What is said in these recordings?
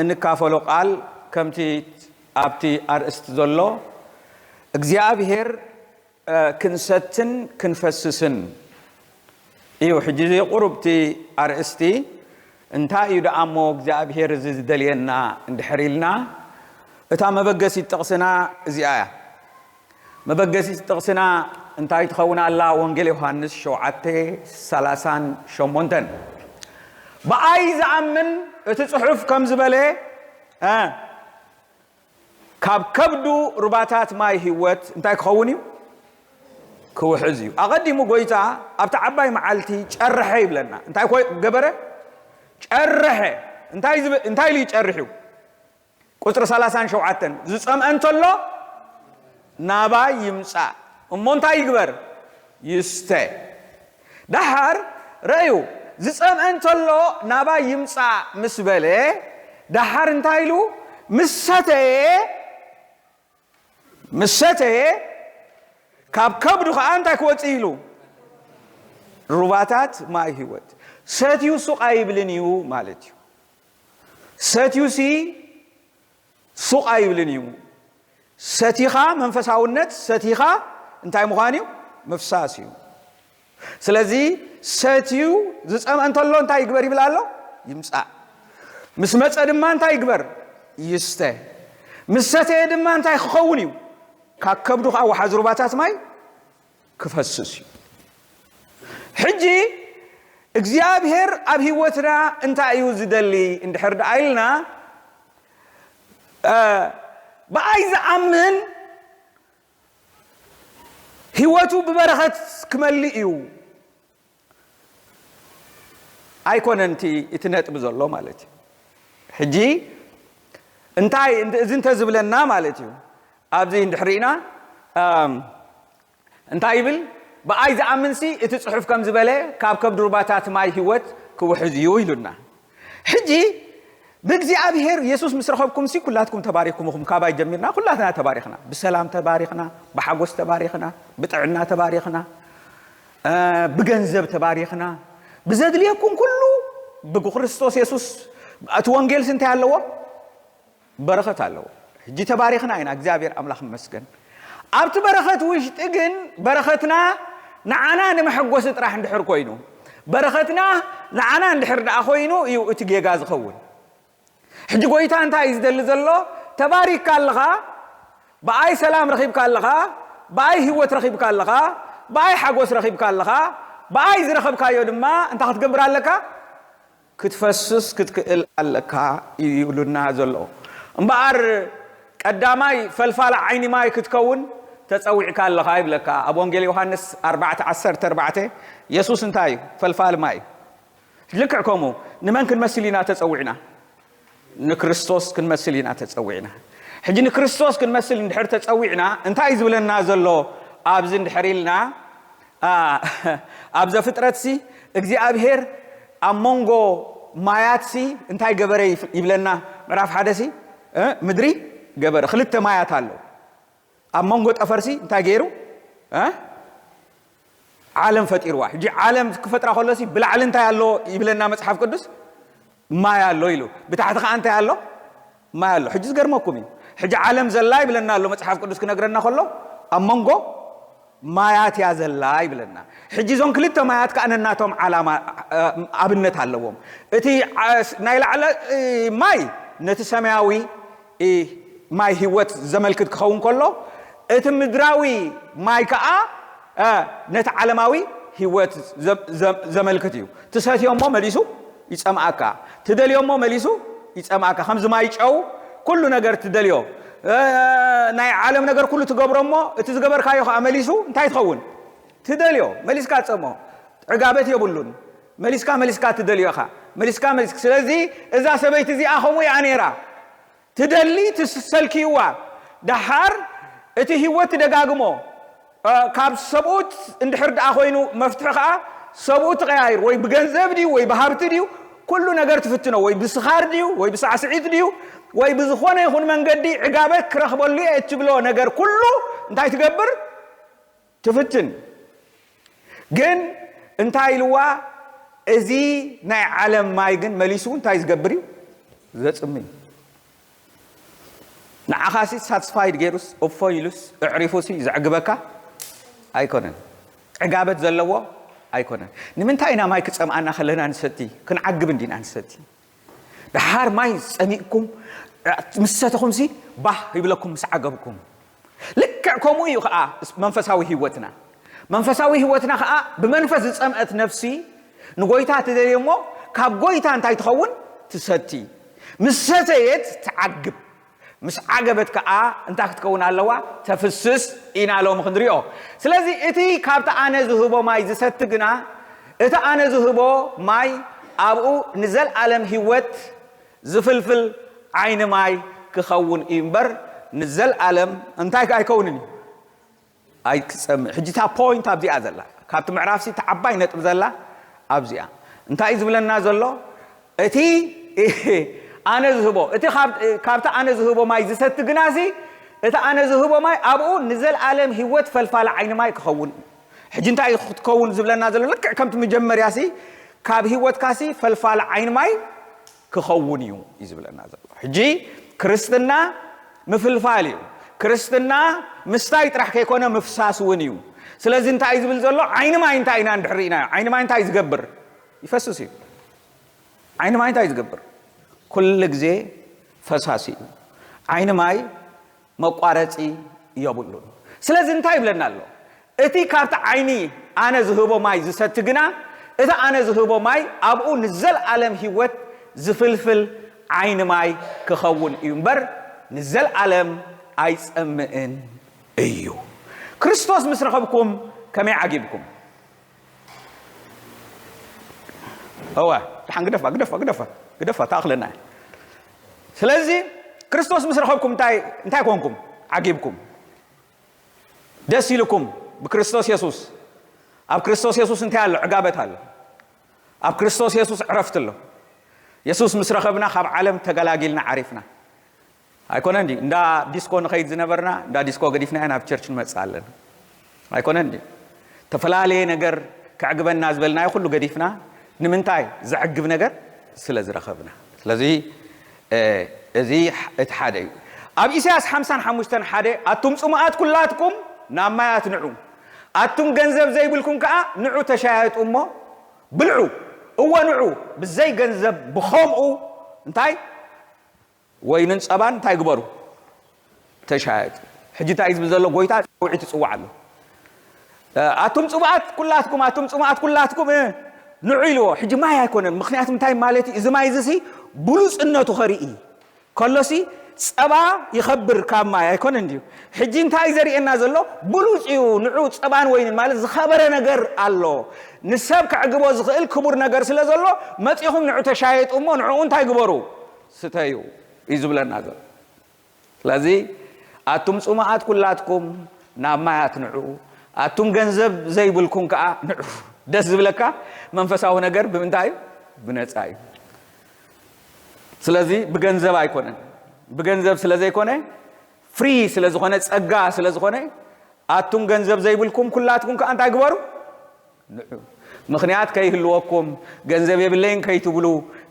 እንካፈሎ ቃል ከምቲ ኣብቲ ኣርእስቲ ዘሎ እግዚኣብሔር ክንሰትን ክንፈስስን እዩ። ሕጂ እዚ ቁሩብቲ ኣርእስቲ እንታይ እዩ ደኣ እሞ እግዚኣብሔር እዚ ዝደልየና እንድሕር ኢልና እታ መበገሲት ጥቕስና እዚኣ እያ። መበገሲት ጥቕስና እንታይ ትኸውን ኣላ? ወንጌል ዮሃንስ ሸውዓተ ሰላሳን ሸሞንተን ብኣይ ዝኣምን እቲ ጽሑፍ ከም ዝበለ እ፣ ካብ ከብዱ ሩባታት ማይ ህይወት እንታይ ክኸውን እዩ? ክውሕዝ እዩ። ኣቐዲሙ ጎይታ ኣብቲ ዓባይ መዓልቲ ጨርሐ ይብለና። እንታይ ኮይ ገበረ? ጨርሐ። እንታይ ዝብ-፣ እንታይ ኢሉ ይጨርሕ እዩ? ቁጽሪ ሰላሳን ሸውዓተን ዝጸምአ እንተሎ ናባይ ይምጻእ እሞ እንታይ ይግበር? ይስተ። ደሓር ረእዩ ዝጸምአ እንተሎ ናባይ ይምጻእ ምስ በለ ደሓር እንታይ ኢሉ? ምስ ሰተየ፣ ምስ ሰተየ ካብ ከብዱ ኸዓ እንታይ ክወጽእ ኢሉ? ሩባታት ማይ ህይወት። ሰትዩ ሱቕ ኣይብልን እዩ ማለት እዩ። ሰትዩሲ ሱቕ ኣይብልን እዩ። ሰቲኻ መንፈሳውነት ሰቲኻ እንታይ ምዃን እዩ? ምፍሳስ እዩ። ስለዚ ሰትዩ ዝጸምአ እንተሎ እንታይ ይግበር ይብል ኣሎ? ይምጻእ። ምስ መጸ ድማ እንታይ ይግበር? ይስተ። ምስ ሰተየ ድማ እንታይ ክኸውን እዩ? ካብ ከብዱ ኸዓ ወሓዚ ሩባታት ማይ ክፈስስ እዩ። ሕጂ እግዚኣብሔር ኣብ ህይወትና እንታይ እዩ ዝደሊ እንድሕር ደኣ ኢልና፣ እ፣ ብኣይ ዝኣምን ህይወቱ ብበረኸት ክመልእ እዩ። ኣይኮነን እቲ፣ እቲ ነጥቢ ዘሎ ማለት እዩ። ሕጂ እንታይ እንድ-፣ እዚ እንተ ዝብለና ማለት እዩ። ኣብዚ እንድሕር ኢና፣ ኣም፣ እንታይ ይብል? ብኣይ ዝኣምንሲ እቲ ጽሑፍ ከም ዝበለ ካብ ከብዲ ሩባታት ማይ ህይወት ክውሕዝ እዩ ኢሉና። ሕጂ ብእግዚኣብሔር የሱስ ምስ ረኸብኩምሲ ኩላትኩም ተባሪኽኩም ኢኹም። ካባይ ጀሚርና ኩላትና ተባሪኽና። ብሰላም ተባሪኽና፣ ብሓጎስ ተባሪኽና፣ ብጥዕና ተባሪኽና፣ እ፣ ብገንዘብ ተባሪኽና። ብዘድልየኩም ኩሉ ብክርስቶስ የሱስ። እቲ ወንጌልሲ እንታይ ኣለዎ? በረኸት ኣለዎ። ሕጂ ተባሪኽና ኢና፣ እግዚኣብሔር ኣምላኽ ይመስገን። ኣብቲ በረኸት ውሽጢ ግን በረኸትና ንዓና ንመሐጎሲ ጥራሕ እንድሕር ኮይኑ፣ በረኸትና ንዓና እንድሕር ደኣ ኮይኑ እዩ እቲ ጌጋ ዝኸውን። ሕጂ ጎይታ እንታይ እዩ ዝደሊ ዘሎ? ተባሪኽካ ኣለኻ፣ ብኣይ ሰላም ረኺብካ ኣለኻ፣ ብኣይ ህይወት ረኺብካ ኣለኻ፣ ብኣይ ሓጎስ ረኺብካ ኣለኻ፣ ብኣይ ዝረኸብካዮ ድማ እንታይ ክትገብር ኣለካ? ክትፈስስ ክትክእል ኣለካ እዩ ይብሉና ዘሎ። እምበኣር ቀዳማይ ፈልፋል ዓይኒ ማይ ክትከውን ተጸዊዕካ ኣለኻ ይብለካ። ኣብ ወንጌል ዮሃንስ ኣርባዕተ ዓሰርተ ኣርባዕተ የሱስ እንታይ እዩ? ፈልፋል ማይ እዩ። ልክዕ ከምኡ ንመን ክንመስል ኢና ተጸዊዕና? ንክርስቶስ ክንመስል ኢና ተጸዊዕና። ሕጂ ንክርስቶስ ክንመስል እንድሕር ተጸዊዕና እንታይ እዩ ዝብለና ዘሎ? ኣብዚ እንድሕር ኢልና፣ ኣ፣ ኣብ ዘፍጥረትሲ እግዚኣብሔር ኣብ መንጎ ማያትሲ እንታይ ገበረ ይፍ-፣ ይብለና? ምዕራፍ ሓደ ሲ፣ እ፣ ምድሪ ገበረ። ክልተ ማያት ኣሎ። ኣብ መንጎ ጠፈርሲ እንታይ ገይሩ? እ? ዓለም ፈጢርዋ። ሕጂ ዓለም ክፈጥራ ከሎሲ ብላዕሊ እንታይ ኣሎ ይብለና መጽሓፍ ቅዱስ? ማይ ኣሎ ኢሉ። ብታሕቲ ከኣ እንታይ ኣሎ? ማይ ኣሎ። ሕጂ ዝገርመኩም እዩ። ሕጂ ዓለም ዘላ ይብለና ኣሎ መጽሓፍ ቅዱስ ክነግረና ከሎ ኣብ መንጎ ማያት እያ ዘላ ይብለና። ሕጂ እዞም ክልተ ማያት ከኣ ነናቶም ዓላማ፣ እ፣ ኣብነት ኣለዎም። እቲ፣ ዓ-፣ ናይ ላዕለ፣ እ፣ ማይ ነቲ ሰማያዊ እ፣ ማይ ህይወት ዘመልክት ክኸውን ከሎ፣ እቲ ምድራዊ ማይ ከኣ፣ እ፣ ነቲ ዓለማዊ ህይወት ዘ-፣ ዘ-፣ ዘመልክት እዩ። ትሰትዮ እሞ መሊሱ ይጸምኣካ፣ ትደልዮ እሞ መሊሱ ይጸምኣካ። ከምዚ ማይ ጨው ኩሉ ነገር ትደልዮ፣ እ፣ ናይ ዓለም ነገር ኩሉ ትገብሮ እሞ እቲ ዝገበርካዮ ከኣ መሊሱ እንታይ ትኸውን? ትደልዮ፣ መሊስካ ትጸምኦ። ዕጋበት የብሉን። መሊስካ፣ መሊስካ ትደልዮ ኢኻ። መሊስካ፣ መሊስካ። ስለዚ እዛ ሰበይቲ እዚኣ ከምኡ እያ ነይራ። ትደሊ ትሰልክይዋ። ደሓር እቲ ህይወት ትደጋግሞ። እ፣ ካብ ሰብኡት እንድሕር ደኣ ኮይኑ መፍትሒ ከኣ ሰብኡት ትቐያይር። ወይ ብገንዘብ ድዩ፣ ወይ ብሃብቲ ድዩ፣ ኩሉ ነገር ትፍትኖ። ወይ ብስኻር ድዩ፣ ወይ ብሳዕስዒት ድዩ፣ ወይ ብዝኾነ ይኹን መንገዲ ዕጋበት ክረኽበሉ እየ እትብሎ ነገር ኩሉ እንታይ ትገብር? ትፍትን። ግን እንታይ ኢልዋ? እዚ ናይ ዓለም ማይ ግን መሊሱ እንታይ ዝገብር እዩ? ዘጽሚ እዩ። ንዓኻሲ ሳትስፋይድ ገይሩስ እፎ ኢሉስ እዕሪፉሲ ዘዕግበካ ኣይኮነን። ዕጋበት ዘለዎ ኣይኮነን። ንምንታይ ኢና ማይ ክጸምኣና ከለና ንሰቲ? ክንዓግብ እንዲና ንሰቲ። ደሓር ማይ ጸሚእኩም ምስ ሰተኹምሲ ባህ ይብለኩም ምስ ዓገብኩም። ልክዕ ከምኡ እዩ ኸዓ መንፈሳዊ ህይወትና። መንፈሳዊ ህይወትና ኸዓ ብመንፈስ ዝጸምአት ነፍሲ ንጎይታ ትደልዮ እሞ ካብ ጎይታ እንታይ ትኸውን? ትሰቲ። ምስ ሰተየት ትዓግብ። ምስ ዓገበት ከኣ እንታይ ክትከውን ኣለዋ? ተፍስስ ኢና ሎሚ ክንሪኦ። ስለዚ እቲ ካብቲ ኣነ ዝህቦ ማይ ዝሰቲ ግና፣ እቲ ኣነ ዝህቦ ማይ ኣብኡ ንዘልኣለም ህይወት ዝፍልፍል ዓይኒ ማይ ክኸውን እዩ እምበር፣ ንዘልኣለም እንታይ ኣይከውንን እዩ? ኣይክጸምእ። ሕጂ እታ ፖይንት ኣብዚኣ ዘላ፣ ካብቲ ምዕራፍሲ እታ ዓባይ ነጥቢ ዘላ ኣብዚኣ። እንታይ እዩ ዝብለና ዘሎ? እቲ ኣነ ዝህቦ፣ እቲ ካብ-፣ ካብቲ ኣነ ዝህቦ ማይ ዝሰቲ ግናሲ፣ እቲ ኣነ ዝህቦ ማይ ኣብኡ ንዘልኣለም ህይወት ፈልፋሊ ዓይኒ ማይ ክኸውን እዩ። ሕጂ እንታይ እዩ ክትከውን ዝብለና ዘሎ? ልክዕ ከምቲ መጀመርያሲ ካብ ህይወትካሲ ፈልፋሊ ዓይኒ ማይ ክኸውን እዩ እዩ ዝብለና ዘሎ። ሕጂ ክርስትና ምፍልፋል እዩ። ክርስትና ምስታይ ጥራሕ ከይኮነ ምፍሳስ እውን እዩ። ስለዚ እንታይ እዩ ዝብል ዘሎ? ዓይኒ ማይ እንታይ ኢና እንድሕር ርኢናዮ? ዓይኒ ማይ እንታይ ዝገብር? ይፈስስ እዩ። ዓይኒ ማይ እንታይ ዝገብር? ኩሉ ግዜ ፈሳሲ እዩ። ዓይኒ ማይ መቋረጺ የብሉን። ስለዚ እንታይ ይብለና ኣሎ? እቲ ካብቲ ዓይኒ ኣነ ዝህቦ ማይ ዝሰቲ ግና፣ እቲ ኣነ ዝህቦ ማይ ኣብኡ ንዘልኣለም ህይወት ዝፍልፍል ዓይኒ ማይ ክኸውን እዩ እምበር፣ ንዘልኣለም ኣይጸምእን እዩ። ክርስቶስ ምስ ረኸብኩም ከመይ ዓጊብኩም? እወ፣ ደሓን ግደፋ፣ ግደፋ፣ ግደፋ፣ ግደፋ፣ ተኣኽለና እያ። ስለዚ ክርስቶስ ምስ ረኸብኩም እንታይ፣ እንታይ ኮንኩም? ዓጊብኩም። ደስ ኢልኩም ብክርስቶስ የሱስ። ኣብ ክርስቶስ የሱስ እንታይ ኣሎ? ዕጋበት ኣሎ። ኣብ ክርስቶስ የሱስ ዕረፍቲ ኣሎ። የሱስ ምስ ረኸብና ካብ ዓለም ተገላጊልና ዓሪፍና። ኣይኮነን ድዩ? እንዳ ዲስኮ ንኸይድ ዝነበርና፣ እንዳ ዲስኮ ገዲፍና ኢና ናብ ቸርች ንመጽእ ኣለና። ኣይኮነን ድዩ? ተፈላለየ ነገር ከዕግበና ዝበልናዮ ኩሉ ገዲፍና፣ ንምንታይ? ዘዕግብ ነገር ስለ ዝረኸብና። ስለዚ፣ እ፣ እዚ እቲ ሓደ እዩ። ኣብ ኢሳያስ ሓምሳን ሓሙሽተን ሓደ፣ ኣቱም ጽሙኣት ኩላትኩም ናብ ማያት ንዑ፣ ኣቱም ገንዘብ ዘይብልኩም ከኣ ንዑ ተሻየጡ እሞ ብልዑ። እወ ንዑ፣ ብዘይ ገንዘብ ብኸምኡ እንታይ? ወይንን ጸባን እንታይ ግበሩ? ተሻየጡ። ሕጂ እንታይ እዩ ዝብል ዘሎ? ጎይታ ጻውዒት ይጽውዕ ኣሎ። እ፣ ኣቱም ጽቡኣት ኩላትኩም፣ ኣቱም ጽቡኣት ኩላትኩም፣ እ፣ ንዑ ኢልዎ። ሕጂ ማይ ኣይኮነን። ምኽንያቱ እንታይ ማለት እዩ? እዚ ማይ እዚ ሲ ብሉጽነቱ ኸርኢ ከሎሲ ጸባ ይኸብር ካብ ማይ ኣይኮነን ድዩ? ሕጂ እንታይ እዩ ዘርእየና ዘሎ? ብሉጽ እዩ። ንዑ ጸባን ወይንን ማለት ዝኸበረ ነገር ኣሎ። ንሰብ ከዕግቦ ዝኽእል ክቡር ነገር ስለ ዘሎ መጺኹም ንዑ ተሻየጡ እሞ ንዕኡ እንታይ ግበሩ? ስተዩ እዩ ዝብለና ዘሎ። ስለዚ ኣቱም ጽሙኣት ኩላትኩም ናብ ማያት ንዑ፣ ኣቱም ገንዘብ ዘይብልኩም ከኣ ንዑ። ደስ ዝብለካ መንፈሳዊ ነገር ብምንታይ እዩ? ብነጻ እዩ። ስለዚ ብገንዘብ ኣይኮነን። ብገንዘብ ስለ ዘይኮነ፣ ፍሪ ስለ ዝኾነ፣ ጸጋ ስለ ዝኾነ፣ ኣቱም ገንዘብ ዘይብልኩም ኩላትኩም ከኣ እንታይ ግበሩ? ንዑ። ምኽንያት ከይህልወኩም፣ ገንዘብ የብለይን ከይትብሉ፣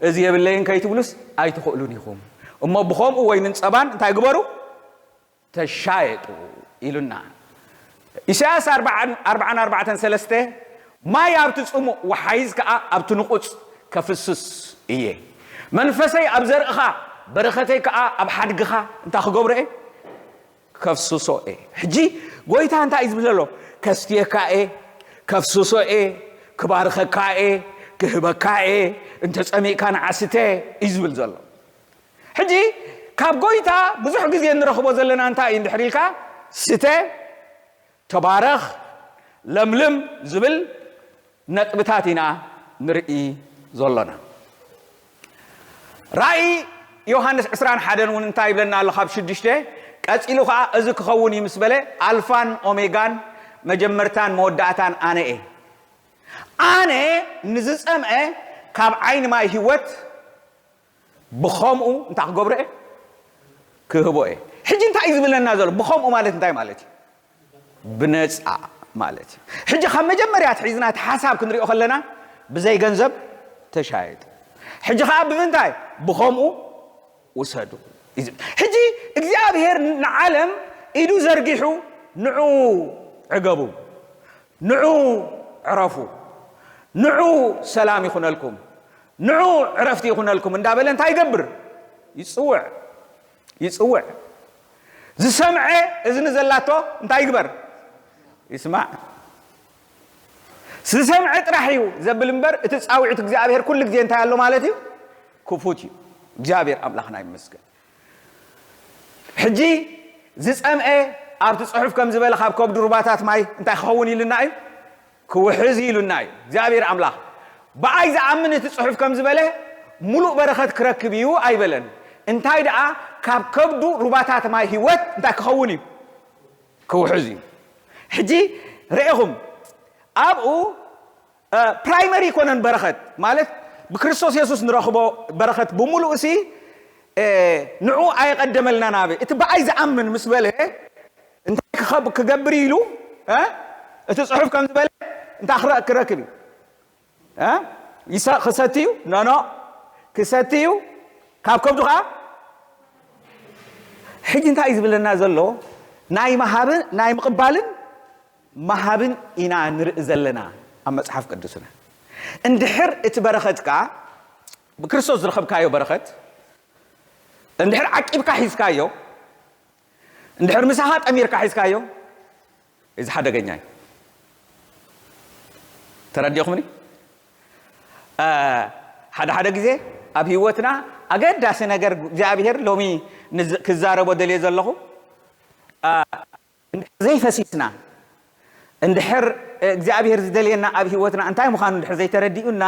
እዚ የብለይን ከይትብሉስ ኣይትኽእሉን ኢኹም። እሞ ብኸምኡ ወይንን ጸባን እንታይ ግበሩ? ተሻየጡ ኢሉና። ኢሳያስ ኣርብዓን፣ ኣርብዓን ኣርባዕተን ሰለስተ፣ ማይ ኣብቲ ጽሙእ፣ ወሓይዝ ከኣ ኣብቲ ንቑጽ ከፍስስ እየ። መንፈሰይ ኣብ ዘርእኻ፣ በረኸተይ ከኣ ኣብ ሓድግኻ እንታይ ክገብሮ እየ? ከፍስሶ እየ። ሕጂ ጎይታ እንታይ እዩ ዝብል ዘሎ? ከስትየካ እየ፣ ከፍስሶ እየ፣ ክባርኸካ እየ፣ ክህበካ እየ፣ እንተ ጸሚእካ ንዓስተ እዩ ዝብል ዘሎ። ሕጂ ካብ ጎይታ ብዙሕ ግዜ እንረኽቦ ዘለና እንታይ እዩ እንድሕር ኢልካ፣ ስተ፣ ተባረኽ፣ ለምልም ዝብል ነጥብታት ኢና ንርኢ ዘሎና። ራእይ ዮሃንስ ዕስራን ሓደን እውን እንታይ ይብለና ኣሎ? ካብ ሽዱሽተ ቀጺሉ ኸዓ፣ እዚ ክኸውን እዩ ምስ በለ፣ ኣልፋን ኦሜጋን፣ መጀመርታን መወዳእታን ኣነ እየ። ኣነ ንዝጸምአ ካብ ዓይኒ ማይ ህይወት ብኸምኡ እንታይ ክገብሮ እየ? ክህቦ እየ። ሕጂ እንታይ እዩ ዝብለና ዘሎ? ብኸምኡ ማለት እንታይ ማለት እዩ? ብነጻ ማለት እዩ። ሕጂ ካብ መጀመርያ ኣትሒዝና እቲ ሓሳብ ክንሪኦ ከለና ብዘይ ገንዘብ ተሻየጡ። ሕጂ ኸዓ ብምንታይ? ብኸምኡ ውሰዱ። ሕጂ እግዚኣብሔር ንዓለም ኢዱ ዘርጊሑ ንዑ ዕገቡ፣ ንዑ ዕረፉ፣ ንዑ ሰላም ይኹነልኩም፣ ንዑ ዕረፍቲ ይኹነልኩም እንዳበለ እንታይ ይገብር? ይጽውዕ፣ ይጽውዕ። ዝሰምዐ እዝኒ ዘላቶ እንታይ ይግበር? ይስማዕ። ዝሰምዐ ጥራሕ እዩ ዘብል እምበር እቲ ጻውዒት እግዚኣብሔር ኩሉ ግዜ እንታይ ኣሎ ማለት እዩ? ክፉት እዩ። እግዚኣብሔር ኣምላኽና ይመስገን። ሕጂ ዝጸምኤ ኣብቲ ጽሑፍ ከም ዝበለ ካብ ከብዱ ሩባታት ማይ እንታይ ክኸውን ኢሉና እዩ? ክውሕዝ ኢሉና እዩ እግዚኣብሔር ኣምላኽ። ብኣይ ዝኣምን እቲ ጽሑፍ ከም ዝበለ ምሉእ በረኸት ክረክብ እዩ ኣይበለን። እንታይ ደኣ ካብ ከብዱ ሩባታት ማይ ህይወት እንታይ ክኸውን እዩ? ክውሕዝ እዩ። ሕጂ ርኢኹም ኣብኡ ፕራይመሪ ይኮነን በረኸት ማለት ብክርስቶስ የሱስ ንረኽቦ በረኸት ብምሉእ ሲ ንዑ ኣየቐደመልና ናበ እቲ ብኣይ ዝኣምን ምስ በለ እንታይ ክኸብ- ክገብር ኢሉ እ? እቲ ጽሑፍ ከም ዝበለ እንታይ ክረ- ክረክብ እዩ እ? ይሰ- ክሰቲ እዩ ኖኖ ክሰቲ እዩ ካብ ከብዱ ከዓ ሕጂ እንታይ እዩ ዝብለና ዘሎ ናይ መሃብን ናይ ምቕባልን መሃብን ኢና ንርኢ ዘለና ኣብ መጽሓፍ ቅዱስና። እንድሕር እቲ በረኸትካ ብክርስቶስ ዝረኸብካዮ በረኸት እንድሕር ዓቂብካ ሒዝካዮ፣ እንድሕር ምሳኻ ጠሚርካ ሒዝካዮ፣ እዚ ሓደገኛ እዩ። ተረዲኹምኒ? ሓደ ሓደ ግዜ ኣብ ህይወትና ኣገዳሲ ነገር እግዚኣብሔር ሎሚ ክዛረቦ ደልየ ዘለኹ ዘይፈሲስና እንድሕር እግዚኣብሔር ዝደልየና ኣብ ህይወትና እንታይ ምዃኑ እንድሕር ዘይተረዲኡና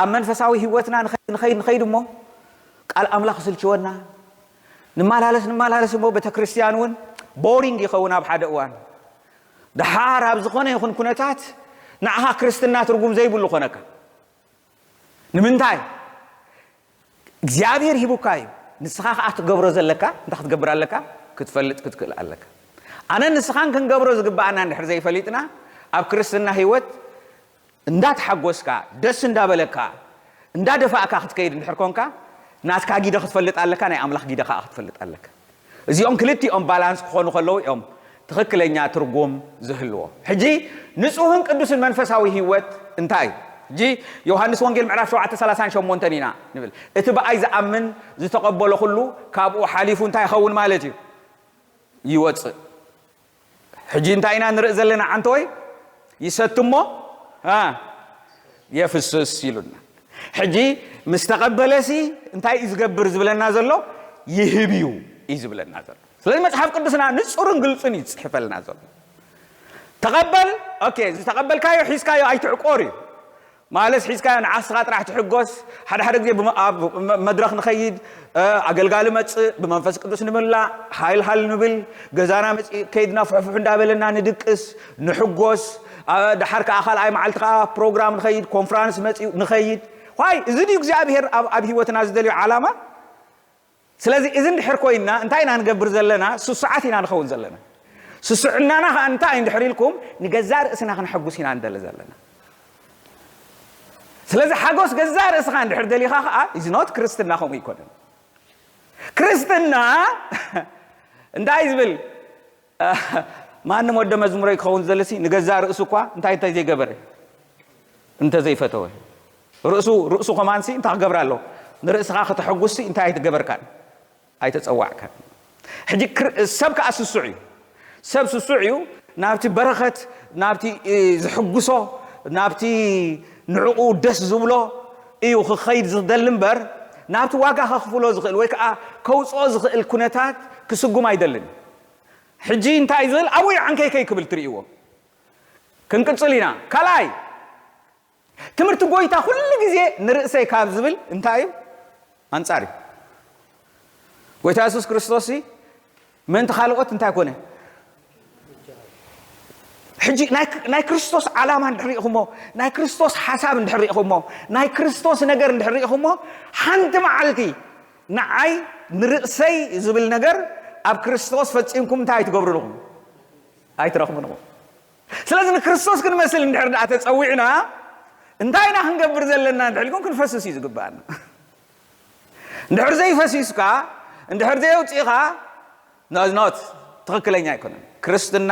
ኣብ መንፈሳዊ ህይወትና ንኸይድ ንኸይድ ንኸይድ እሞ ቃል ኣምላኽ ስልችወና ንመላለስ ንመላለስ እሞ ቤተክርስትያን እውን ቦሪንግ ይኸውን ኣብ ሓደ እዋን ደሓር ኣብ ዝኾነ ይኹን ኩነታት ንዓኻ ክርስትና ትርጉም ዘይብሉ ኮነካ ንምንታይ እግዚኣብሔር ሂቡካ እዩ ንስኻ ከዓ ክትገብሮ ዘለካ እንታይ ክትገብር ኣለካ ክትፈልጥ ክትክእል ኣለካ ኣነ ንስኻን ክንገብሮ ዝግባኣና እንድሕር ዘይፈሊጥና ኣብ ክርስትና ህይወት እንዳተሓጎስካ ደስ እንዳበለካ እንዳደፋእካ ክትከይድ እንድሕር ኮንካ ናትካ ጊደ ክትፈልጥ ኣለካ ናይ ኣምላኽ ጊደ ከዓ ክትፈልጥ ኣለካ እዚኦም ክልቲኦም ባላንስ ክኾኑ ከለዉ እዮም ትኽክለኛ ትርጉም ዝህልዎ ሕጂ ንፁህን ቅዱስን መንፈሳዊ ህይወት እንታይ ሕጂ ዮሃንስ ወንጌል ምዕራፍ ሸውዓተ ሰላሳን ሸሞንተን ኢና ንብል እቲ ብኣይ ዝኣምን ዝተቐበሎ ኩሉ ካብኡ ሓሊፉ እንታይ ይኸውን ማለት እዩ ይወፅእ ሕጂ እንታይ ኢና ንርኢ ዘለና ዓንተወይ ይሰቲ እሞ የፍስስ ኢሉና ሕጂ ምስ ተቐበለሲ እንታይ እዩ ዝገብር ዝብለና ዘሎ ይህብ እዩ እዩ ዝብለና ዘሎ ስለዚ መፅሓፍ ቅዱስና ንፁርን ግልፁን እዩ ዝፅሕፈልና ዘሎ ተቐበል ኦኬ ዝተቐበልካዮ ሒዝካዮ ኣይትዕቆር እዩ ማለት ሒዝካዮ ንዓስኻ ጥራሕ ትሕጎስ ሓደ ሓደ ግዜ ኣብ መድረኽ ንኸይድ ኣገልጋሊ መፅእ ብመንፈስ ቅዱስ ንምላእ ሃይል ሃል ንብል ገዛና መፅእ ከይድና ፍሕፍሕ እንዳበለና ንድቅስ ንሕጎስ ድሓር ከዓ ካልኣይ መዓልቲ ከዓ ፕሮግራም ንኸይድ ኮንፍራንስ መፅኡ ንኸይድ ዋይ እዚ ድዩ እግዚኣብሄር ኣብ ህይወትና ዝደልዮ ዓላማ ስለዚ እዚ እንድሕር ኮይንና እንታይ ኢና ንገብር ዘለና ስሱዓት ኢና ንኸውን ዘለና ስሱዕናና ከዓ እንታይ እንድሕር ኢልኩም ንገዛእ ርእስና ክንሐጉስ ኢና ንደሊ ዘለና ስለዚ ሓጎስ ገዛእ ርእስኻ እንድሕር ደሊኻ ከዓ is not ክርስትና ከምኡ ይኮነን ክርስትና እንታይ ዝብል ማንም ወደ መዝሙረይ ክኸውን ዘለሲ ንገዛእ ርእሱ እኳ እንታይ እንታይ ዘይገበረ እንተዘይፈተወ ርእሱ ርእሱ ከማንሲ እንታይ ክገብር ኣሎ ንርእስኻ ከተሐጉስሲ እንታይ ኣይትገበርካን ኣይተጸዋዕካን ሕጂ ሰብ ከዓ ስሱዕ እዩ ሰብ ስሱዕ እዩ ናብቲ በረኸት ናብቲ ዝሕጉሶ ናብቲ ንዕኡ ደስ ዝብሎ እዩ ክኸይድ ዝደሊ እምበር ናብቲ ዋጋ ከኽፍሎ ዝኽእል ወይ ከዓ ከውፅኦ ዝኽእል ኩነታት ክስጉም ኣይደልን ሕጂ እንታይ ዝብል ኣብኡ ይዓንከይከይ ክብል ትርእይዎ ክንቅፅል ኢና ካልኣይ ትምህርቲ ጎይታ ኩሉ ግዜ ንርእሰይ ካብ ዝብል እንታይ እዩ ኣንጻር እዩ ጎይታ የሱስ ክርስቶስ ምእንቲ ካልኦት እንታይ ኮነ ሕጂ ናይ ክርስቶስ ዓላማ እንድሕር ሪእኹሞ ናይ ክርስቶስ ሓሳብ እንድሕር ሪእኹሞ ናይ ክርስቶስ ነገር እንድሕር ሪእኹሞ ሓንቲ መዓልቲ ንዓይ ንርእሰይ ዝብል ነገር ኣብ ክርስቶስ ፈጺምኩም እንታይ ኣይትገብሩ ኣለኹም ኣይትረኽቡን ኣለኹም ስለዚ ንክርስቶስ ክንመስል እንድሕር ደኣ ተጸዊዕና እንታይ ኢና ክንገብር ዘለና እንድሕር ኢልኩም ክንፈስስ እዩ ዝግባኣና እንድሕር ዘይፈሲስካ እንድሕር ዘየውፅእኻ፣ not ትኽክለኛ ኣይኮነን። ክርስትና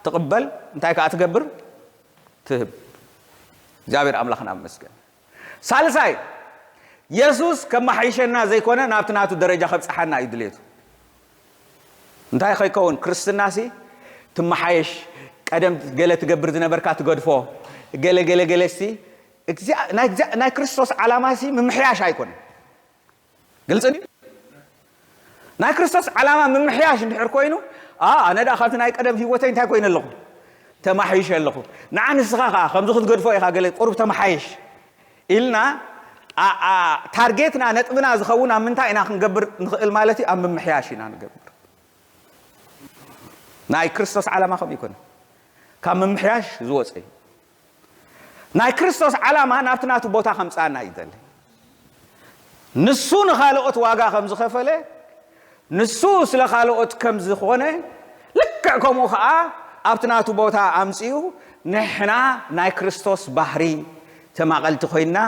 ትቕበል፣ እንታይ ከዓ ትገብር? ትህብ። እግዚኣብሔር ኣምላኽና ይመስገን። ሳልሳይ፣ የሱስ ከመሓይሸና ዘይኮነ ናብቲ ናቱ ደረጃ ከብፅሓና እዩ ድሌቱ። እንታይ ከይከውን? ክርስትናሲ ትመሓየሽ፣ ቀደም ገለ ትገብር ዝነበርካ ትገድፎ፣ ገለ ገለ ገለሲ፣ ናይ ክርስቶስ ዓላማሲ ምምሕያሽ ኣይኮነን። ግልፂ ድዩ? ናይ ክርስቶስ ዓላማ ምምሕያሽ እንድሕር ኮይኑ፣ ኣነ ደኣ ካብቲ ናይ ቀደም ህይወተይ እንታይ ኮይነ ኣለኹ? ተማሒሸ ኣለኹ። ንዓ ንስኻ ከዓ ከምዚ ክትገድፎ ኢኻ፣ ገለ ቁሩብ ተመሓየሽ ኢልና፣ ታርጌትና፣ ነጥብና ዝኸውን ኣብ ምንታይ ኢና ክንገብር ንኽእል ማለት እዩ? ኣብ ምምሕያሽ ኢና ንገብር። ናይ ክርስቶስ ዓላማ ከምኡ ይኮነ፣ ካብ ምምሕያሽ ዝወፀ እዩ። ናይ ክርስቶስ ዓላማ ናብቲ ናቱ ቦታ ከምፅኣና እዩ ዘለ። ንሱ ንኻልኦት ዋጋ ከም ዝኸፈለ፣ ንሱ ስለ ካልኦት ከም ዝኾነ፣ ልክዕ ከምኡ ኸዓ ኣብቲ ናቱ ቦታ ኣምፅኡ፣ ንሕና ናይ ክርስቶስ ባህሪ ተማቐልቲ ኮይና፣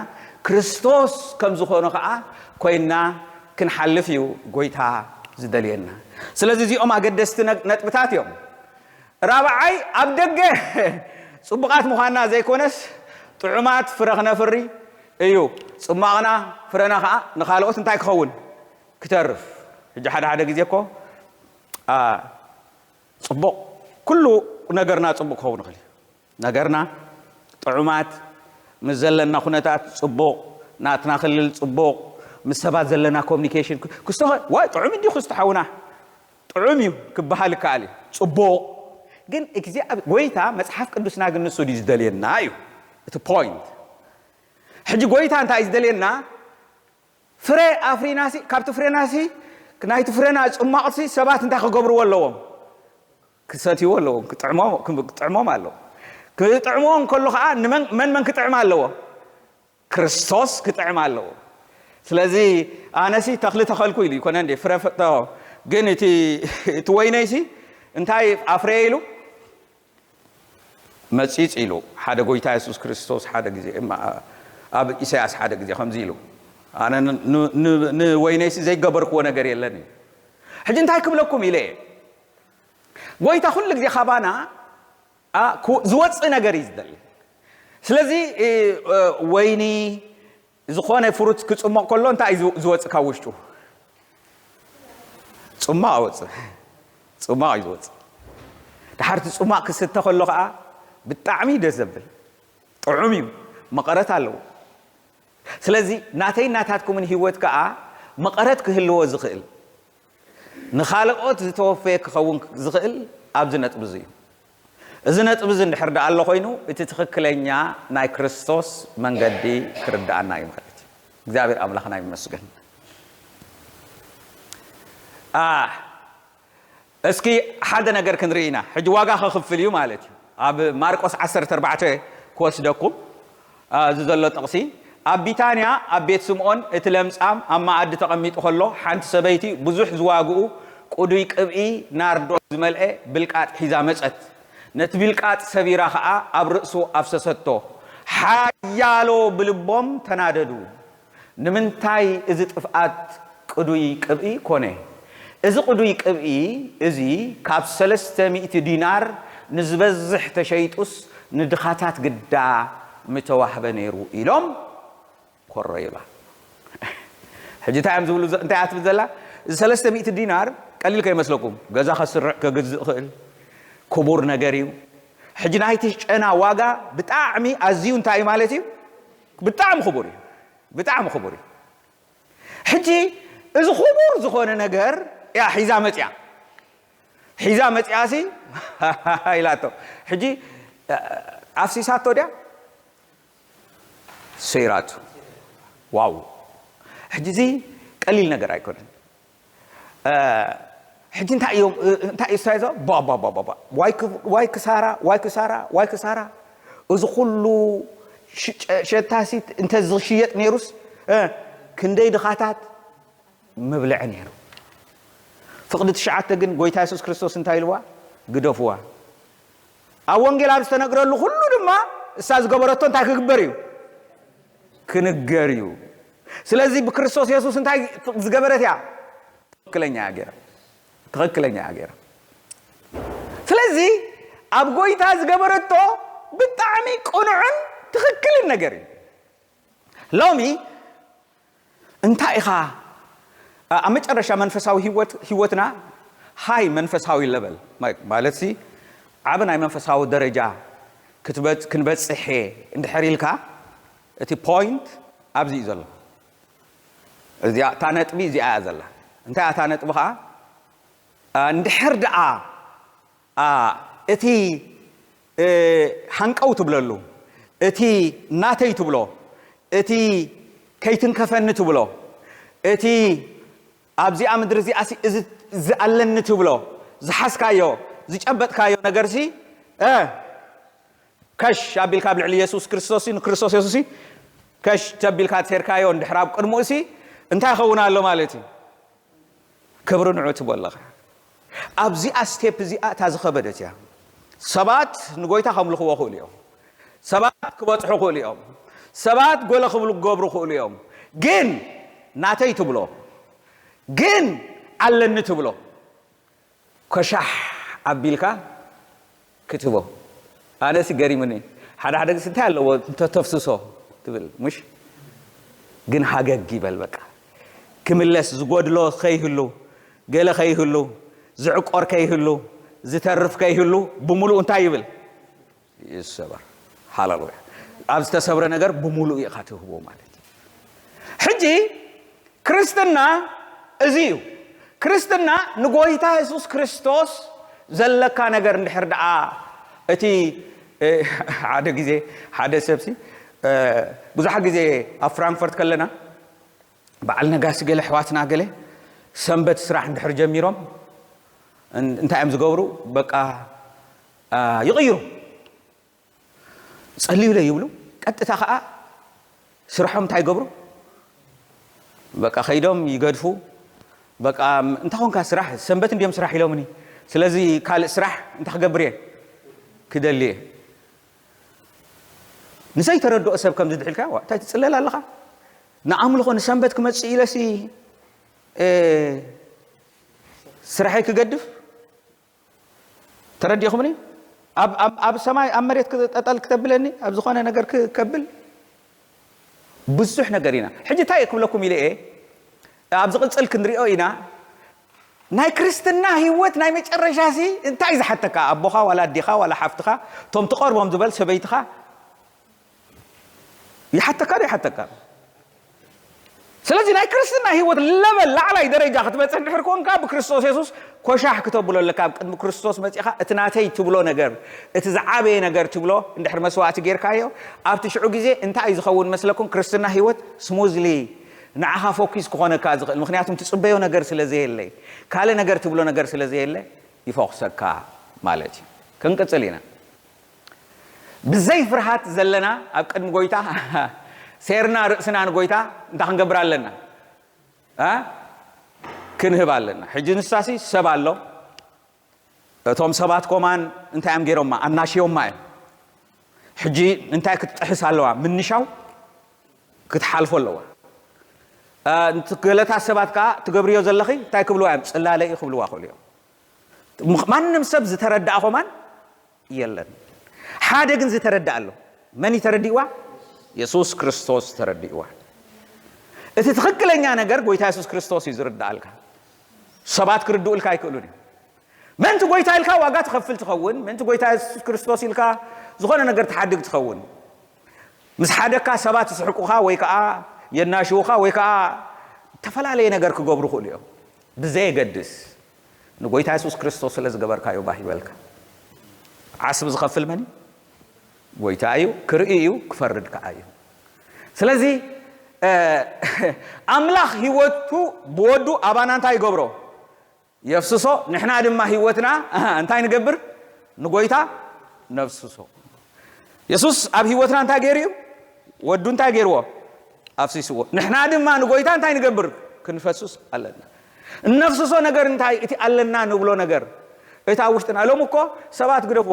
ክርስቶስ ከም ዝኾነ ኸዓ ኮይና ክንሓልፍ እዩ ጎይታ ዝደልየና። ስለዚ እዚኦም ኣገደስቲ ነጥብታት እዮም። ራብዓይ፣ ኣብ ደገ ፅቡቓት ምዃንና ዘይኮነስ፣ ጥዑማት ፍረ ክነፍሪ እዩ። ፅሟቕና፣ ፍረና ከዓ ንኻልኦት እንታይ ክኸውን? ክተርፍ። ሕጂ ሓደ ሓደ ግዜ እኮ፣ አ፣ ፅቡቕ፣ ኩሉ ነገርና ፅቡቕ ክኸውን ይኽእል እዩ። ነገርና ጥዑማት፣ ምስ ዘለና ኩነታት ፅቡቕ፣ ናትና ክልል ፅቡቕ፣ ምስ ሰባት ዘለና ኮሚኒኬሽን ክስተኸ-፣ ዋይ፣ ጥዑም እንዲኹ ዝተሓውና፣ ጥዑም እዩ ክበሃል ይከኣል እዩ። ፅቡቕ። ግን እግዚኣብ-፣ ጎይታ፣ መጽሓፍ ቅዱስና ግን ንሱ ድዩ ዝደልየና እዩ እቲ ፖይንት። ሕጂ ጎይታ እንታይ እዩ ዝደልየና? ፍረ ኣፍሪናሲ፣ ካብቲ ፍሬናሲ፣ ናይቲ ፍሬና ጽሟቕሲ ሰባት እንታይ ክገብርዎ ኣለዎም? ክሰትይዎ ኣለዎም፣ ክጥዕሞ-፣ ክጥዕሞም ኣለዎ። ክጥዕሞ እንከሎ ኸዓ ንመን-፣ መን መን ክጥዕም ኣለዎ? ክርስቶስ ክጥዕም ኣለዎ። ስለዚ ኣነሲ ተኽሊ ተኸልኩ ኢሉ ይኮነ እንዴ? ፍረ ፈ-፣ ተ-፣ ግን እቲ፣ እቲ ወይነይሲ እንታይ ኣፍረየ ኢሉ? መጺጽ ኢሉ ሓደ ጎይታ የሱስ ክርስቶስ ሓደ ግዜ፣ እማ-፣ ኣብ ኢሳያስ ሓደ ግዜ ከምዚ ኢሉ፣ "ኣነ ን-፣ ን-፣ ን-፣ ንወይነይሲ ዘይገበርክዎ ነገር የለን" እዩ። ሕጂ እንታይ ክብለኩም ኢለ እየ? ጎይታ ኩሉ ግዜ ካባና፣ ኣ፣ ኩ-፣ ዝወጽእ ነገር እዩ ዝደሊ። ስለዚ፣ እ፣ እ፣ ወይኒ፣ ዝኾነ ፍሩት ክጽሞቕ ከሎ እንታይ እዩ ዝወ-፣ ዝወጽእ ካብ ውሽጡ? ጽማቕ ይወጽእ። ጽማቕ እዩ ዝወጽእ። ድሓር እቲ ጽማቕ ክስተ ከሎ ኸኣ ብጣዕሚ እዩ ደስ ዘብል። ጥዑም እዩ። መቐረት ኣለዎ። ስለዚ ናተይ ናታትኩምን ህይወት ከኣ መቐረት ክህልዎ ዝኽእል፣ ንኻልኦት ዝተወፈየ ክኸውን ዝኽእል ኣብዚ ነጥቢ እዚ እዩ። እዚ ነጥቢ እዚ እንድሕር ደኣ ኣሎ ኮይኑ፣ እቲ ትኽክለኛ ናይ ክርስቶስ መንገዲ ክርድኣና እዩ ማለት እዩ። እግዚኣብሔር ኣምላኽና ይመስገን። ኣ፣ እስኪ ሓደ ነገር ክንርኢ ኢና። ሕጂ ዋጋ ከኽፍል እዩ ማለት እዩ። ኣብ ማርቆስ ዓሰርተ ኣርባዕተ ክወስደኩም፣ ኣ፣ እዚ ዘሎ ጥቕሲ፣ ኣብ ቢታንያ ኣብ ቤት ስምዖን እቲ ለምጻም ኣብ መኣዲ ተቐሚጡ ከሎ፣ ሓንቲ ሰበይቲ ብዙሕ ዝዋግኡ ቅዱይ ቅብኢ ናርዶስ ዝመልአ ብልቃጥ ሒዛ መጸት። ነቲ ብልቃጥ ሰቢራ ኸኣ ኣብ ርእሱ ኣፍሰሰቶ። ሓያሎ ብልቦም ተናደዱ። ንምንታይ እዚ ጥፍኣት ቅዱይ ቅብኢ ኮነ? እዚ ቅዱይ ቅብኢ እዚ ካብ ሰለስተ ሚእቲ ዲናር ንዝበዝሕ ተሸይጡስ ንድኻታት ግዳ ምተዋህበ ነይሩ ኢሎም ኮሮ ይብላ። ሕጂ እንታይ እዮም ዝብሉ ዘ-፣ እንታይ እያ ትብል ዘላ? እዚ ሰለስተ ሚእቲ ዲናር ቀሊል ከይመስለኩም፣ ገዛ ከስርዕ ከግዝእ ይኽእል፣ ክቡር ነገር እዩ። ሕጂ ናይቲ ጨና ዋጋ ብጣዕሚ ኣዝዩ እንታይ እዩ ማለት እዩ? ብጣዕሚ ክቡር እዩ። ብጣዕሚ ክቡር እዩ። ሕጂ እዚ ክቡር ዝኾነ ነገር እያ ሒዛ መጽያ። ሒዛ መጽያሲ ኢላቶ። ሕጂ ኣፍሲሳቶ ድያ? ሰይራቱ። ዋው። ሕጂ እዚ ቀሊል ነገር ኣይኮነን። እ፣ ሕጂ እንታይ እዮም፣ እ፣ እንታይ እዩ ስታይል? ባ፣ ባ፣ ባ፣ ባ፣ ባ። ዋይ ክ-፣ ዋይ ክሳራ፣ ዋይ ክሳራ፣ ዋይ ክሳራ። እዚ ኩሉ ሽ-፣ ጨ-፣ ሸታሲ እንተ ዝሽየጥ ነይሩስ፣ እ፣ ክንደይ ድኻታት መብልዒ ነይሩ። ፍቕዲ ትሽዓተ ግን ጎይታ የሱስ ክርስቶስ እንታይ ኢልዋ? ግደፍዋ። ኣብ ወንጌል ኣብ ዝተነግረሉ ኩሉ ድማ እሳ ዝገበረቶ እንታይ ክግበር እዩ? ክንገር እዩ። ስለዚ ብክርስቶስ የሱስ እንታይ ዝገበረት እያ? ትኽክለኛ እያ ገይራ። ትኽክለኛ እያ ገይራ። ስለዚ ኣብ ጎይታ ዝገበረቶ ብጣዕሚ ቅኑዕን ትኽክልን ነገር እዩ። ሎሚ እንታይ ኢኻ ኣብ መጨረሻ መንፈሳዊ ህይወት ህይወትና ሃይ መንፈሳዊ ለበል ማለት ሲ ዓብ ናይ መንፈሳዊ ደረጃ ክትበጽ- ክንበጽሕ እንድሕር ኢልካ እቲ ፖይንት ኣብዚ እዩ ዘሎ። እዚኣ እታ ነጥቢ እዚኣ እያ ዘላ። እንታይ እያ እታ ነጥቢ ከዓ? እንድሕር ደኣ እቲ ሃንቀው ትብለሉ፣ እቲ ናተይ ትብሎ፣ እቲ ከይትንከፈኒ ትብሎ፣ እቲ ኣብዚኣ ምድሪ እዚኣ እዚ ኣለኒ ትብሎ ዝሓዝካዮ ዝጨበጥካዮ ነገርሲ ከሽ ኣቢልካ ኣብ ልዕሊ የሱስ ክርስቶስ ንክርስቶስ የሱስ ከሽ ተቢልካ ተርካዮ እንድሕር ኣብ ቅድሙኡ ሲ እንታይ ይኸውን ኣሎ ማለት እዩ? ክብሪ ንዑ ትቦ ኣለኻ። ኣብዚኣ ስቴፕ እዚኣ እታ ዝኸበደት እያ። ሰባት ንጎይታ ከምልኽዎ ክእሉ እዮም። ሰባት ክበፅሑ ክእሉ እዮም። ሰባት ጎለ ክብሉ ክገብሩ ክእሉ እዮም። ግን ናተይ ትብሎ ግን ኣለኒ ትብሎ ኮሻሕ ኣቢልካ ክትቦ ኣነሲ ገሪሙኒ። ሓደ ሓደ ግስ እንታይ ኣለዎ እንተተፍስሶ ትብል ሙሽ ግን ሃገግ ይበል በቃ ክምለስ ዝጎድሎ ከይህሉ ገለ ከይህሉ ዝዕቆር ከይህሉ ዝተርፍ ከይህሉ ብምሉእ እንታይ ይብል ይሰበር። ሃሌሉያ። ኣብ ዝተሰብረ ነገር ብምሉእ ኢኻ ትህቦ ማለት እዩ። ሕጂ ክርስትና እዚ እዩ። ክርስትና ንጎይታ የሱስ ክርስቶስ ዘለካ ነገር እንድሕር ደኣ እቲ ሓደ ግዜ ሓደ ሰብሲ ብዙሓት ግዜ ኣብ ፍራንክፈርት ከለና በዓል ነጋሲ ገለ ኣሕዋትና ገለ ሰንበት ስራሕ እንድሕር ጀሚሮም እንታይ እዮም ዝገብሩ? በቃ ይቕይሩ። ጸልዩለይ ይብሉ። ቀጥታ ከኣ ስርሖም እንታይ ይገብሩ? በቃ ከይዶም ይገድፉ። በቃ እንታይ ኾንካ ስራሕ ሰንበት እንዲዮም ስራሕ ኢሎምኒ። ስለዚ ካልእ ስራሕ እንታይ ክገብር እየ ክደሊ እየ። ንዘይተረድኦ ሰብ ከምዚ ድሒልካ እንታይ ትጽለል ኣለኻ? ንኣምልኾ ንሰንበት ክመጽእ ኢለሲ ስራሐይ ክገድፍ ተረዲኹምኒ? ኣብ ሰማይ ኣብ መሬት ጠጠል ክተብለኒ ኣብ ዝኾነ ነገር ክከብል ብዙሕ ነገር ኢና። ሕጂ እንታይ ክብለኩም ኢለ እየ ኣብ ዝቕፅል ክንሪኦ ኢና። ናይ ክርስትና ህይወት ናይ መጨረሻ ሲ እንታይ ዝሓተካ ኣቦኻ ዋላ ኣዴኻ ዋላ ሓፍትኻ እቶም ትቐርቦም ዝበል ሰበይትኻ ይሓተካ ዶ ይሓተካ? ስለዚ ናይ ክርስትና ህይወት ለበል ላዕላይ ደረጃ ክትበፅሕ እንድሕር ኮንካ ብክርስቶስ የሱስ ኮሻሕ ክተብሎ ኣለካ። ኣብ ቅድሚ ክርስቶስ መፂኻ እቲ ናተይ ትብሎ ነገር እቲ ዝዓበየ ነገር ትብሎ እንድሕር መስዋዕቲ ጌርካዮ ኣብቲ ሽዑ ግዜ እንታይ እዩ ዝኸውን መስለኩም? ክርስትና ህይወት ስሙዝሊ ንዓኻ ፎኪስ ክኾነካ ዝኽእል ምክንያቱም ትፅበዮ ነገር ስለ ዘየለ ካልእ ነገር ትብሎ ነገር ስለ ዘየለ ይፎክሰካ ማለት እዩ። ክንቅፅል ኢና። ብዘይ ፍርሃት ዘለና ኣብ ቅድሚ ጎይታ ሴርና ርእስና ንጎይታ እንታይ ክንገብር ኣለና? ክንህብ ኣለና። ሕጂ ንሳሲ ሰብ ኣሎ። እቶም ሰባት ኮማን እንታይ እዮም ገይሮማ? ኣናሽዮማ እዮም። ሕጂ እንታይ ክትጥሕስ ኣለዋ? ምንሻው ክትሓልፎ ኣለዋ። ገለታት ሰባት ከዓ ትገብርዮ ዘለኺ እንታይ ክብልዋ እዮም? ፅላለ እዩ ክብልዋ ክእሉ እዮም። ማንም ሰብ ዝተረዳኣ ኮማን የለን። ሓደ ግን ዝተረዳእ ኣሎ። መን እዩ ተረዲእዋ? የሱስ ክርስቶስ ተረዲእዋ። እቲ ትኽክለኛ ነገር ጎይታ የሱስ ክርስቶስ እዩ ዝርዳኣልካ። ሰባት ክርድኡልካ ኣይክእሉን እዩ። ምእንቲ ጎይታ ኢልካ ዋጋ ትኸፍል ትኸውን፣ ምእንቲ ጎይታ የሱስ ክርስቶስ ኢልካ ዝኾነ ነገር ትሓድግ ትኸውን። ምስ ሓደካ ሰባት ይስሕቁኻ ወይ ከዓ የናሽውኻ ወይ ከዓ ዝተፈላለየ ነገር ክገብሩ ይኽእሉ እዮም። ብዘየገድስ ንጎይታ የሱስ ክርስቶስ ስለ ዝገበርካዮ ባህ ይበልካ። ዓስቢ ዝኸፍል መን እዩ? ጎይታ እዩ። ክርኢ እዩ፣ ክፈርድ ከዓ እዩ። ስለዚ ኣምላኽ ህይወቱ ብወዱ ኣባና እንታይ ይገብሮ? የፍስሶ። ንሕና ድማ ህይወትና እንታይ ንገብር? ንጎይታ ነፍስሶ። የሱስ ኣብ ህይወትና እንታይ ገይሩ እዩ? ወዱ እንታይ ገይርዎ? ኣፍሲስዎ። ንሕና ድማ ንጎይታ እንታይ ንገብር? ክንፈስስ ኣለና። እነፍስሶ ነገር እንታይ? እቲ ኣለና ንብሎ ነገር እቲ ኣብ ውሽጥና። ሎም እኮ ሰባት ግደፍዎ።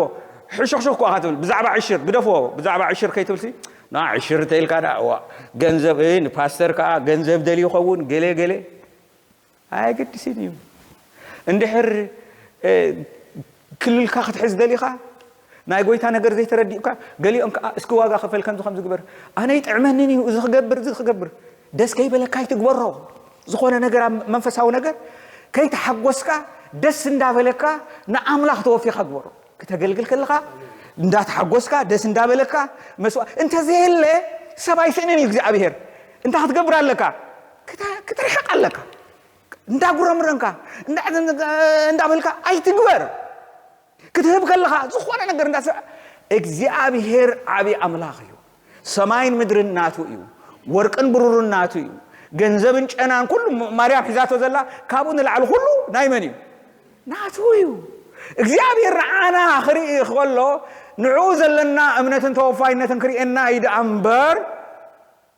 ሕሹኽሹኽ እኳ ትብል ብዛዕባ ዕሽር ግደፍዎ። ብዛዕባ ዕሽር ከይትብል ሲ ና ዕሽር ተይልካ ዳ እዋ ገንዘብ ንፓስተር ከዓ ገንዘብ ደልዩ ይኸውን ገሌ ገሌ ኣየገድስን እዩ። እንድሕር ክልልካ ክትሕዝ ደሊኻ ናይ ጎይታ ነገር ዘይተረዲእካ፣ ገሊኦም ከዓ እስኪ ዋጋ ክፈል ከምዚ ከም ዝግበር፣ ኣነ ይጥዕመንን እዩ እዚ ክገብር እዚ ክገብር። ደስ ከይበለካ ይትግበሮ። ዝኾነ ነገር ኣብ መንፈሳዊ ነገር ከይተሓጎስካ፣ ደስ እንዳበለካ ንኣምላኽ ተወፊኻ ግበሮ። ክተገልግል ከለኻ እንዳተሓጎስካ፣ ደስ እንዳበለካ፣ መስዋ እንተዘየለ ሰብ ኣይስእንን እዩ እግዚኣብሔር። እንታይ ክትገብር ኣለካ? ክተ- ክትርሕቕ ኣለካ። እንዳጉረምረንካ እንዳ- እንዳበልካ ኣይትግበር። ክትህብ ከለኻ ዝኾነ ነገር እንዳሰ እግዚኣብሔር ዓብዪ ኣምላኽ እዩ። ሰማይን ምድርን ናቱ እዩ። ወርቅን ብሩርን ናቱ እዩ። ገንዘብን ጨናን ኩሉ ማርያም ሒዛቶ ዘላ ካብኡ ንላዕሊ ኩሉ ናይ መን እዩ? ናቱ እዩ። እግዚኣብሔር ንዓና ክርኢ ከሎ ንዕኡ ዘለና እምነትን ተወፋይነትን ክርእየና እዩ ደኣ እምበር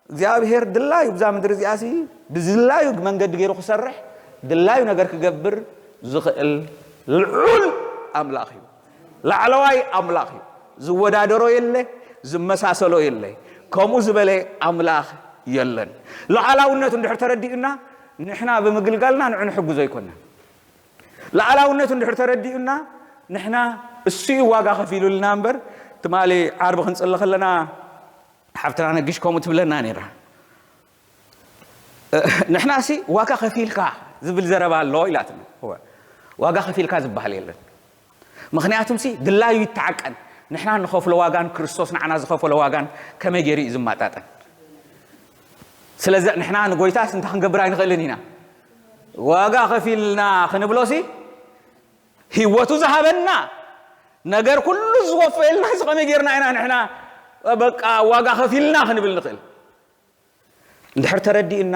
እግዚኣብሔር ድላዩ ብዛ ምድሪ እዚኣሲ ብዝላዩ መንገዲ ገይሩ ክሰርሕ ድላዩ ነገር ክገብር ዝኽእል ልዑል ኣምላኽ እዩ። ላዕለዋይ ኣምላኽ እዩ። ዝወዳደሮ የለ፣ ዝመሳሰሎ የለ። ከምኡ ዝበለ ኣምላኽ የለን። ሉዓላውነቱ እንድሕር ተረዲኡና ንሕና ብምግልጋልና ንዑ ንሕግዞ ኣይኮንና። ሉዓላውነቱ እንድሕር ተረዲኡና ንሕና እሱ እዩ ዋጋ ከፊሉልና እምበር ትማሊ ዓርቢ ክንጽሊ ከለና ሓፍትና ነጊሽ ከምኡ ትብለና ነይራ። ንሕናሲ ዋጋ ከፊልካ ዝብል ዘረባ ኣሎ ኢላትና። እወ፣ ዋጋ ከፊልካ ዝበሃል የለን። ምኽንያቱም ሲ ድላዩ ይተዓቀን። ንሕና ንኸፍሎ ዋጋን ክርስቶስ ንዓና ዝኸፈሎ ዋጋን ከመይ ገይሩ እዩ ዝማጣጠን? ስለዚ ንሕና ንጎይታስ እንታይ ክንገብር ኣይንኽእልን ኢና። ዋጋ ከፊልና ክንብሎ ሲ ህይወቱ ዝሃበና ነገር ኩሉ ዝወፈየልና እዚ ከመይ ጌርና ኢና ንሕና በቃ ዋጋ ከፊልና ክንብል ንኽእል? እንድሕር ተረዲእና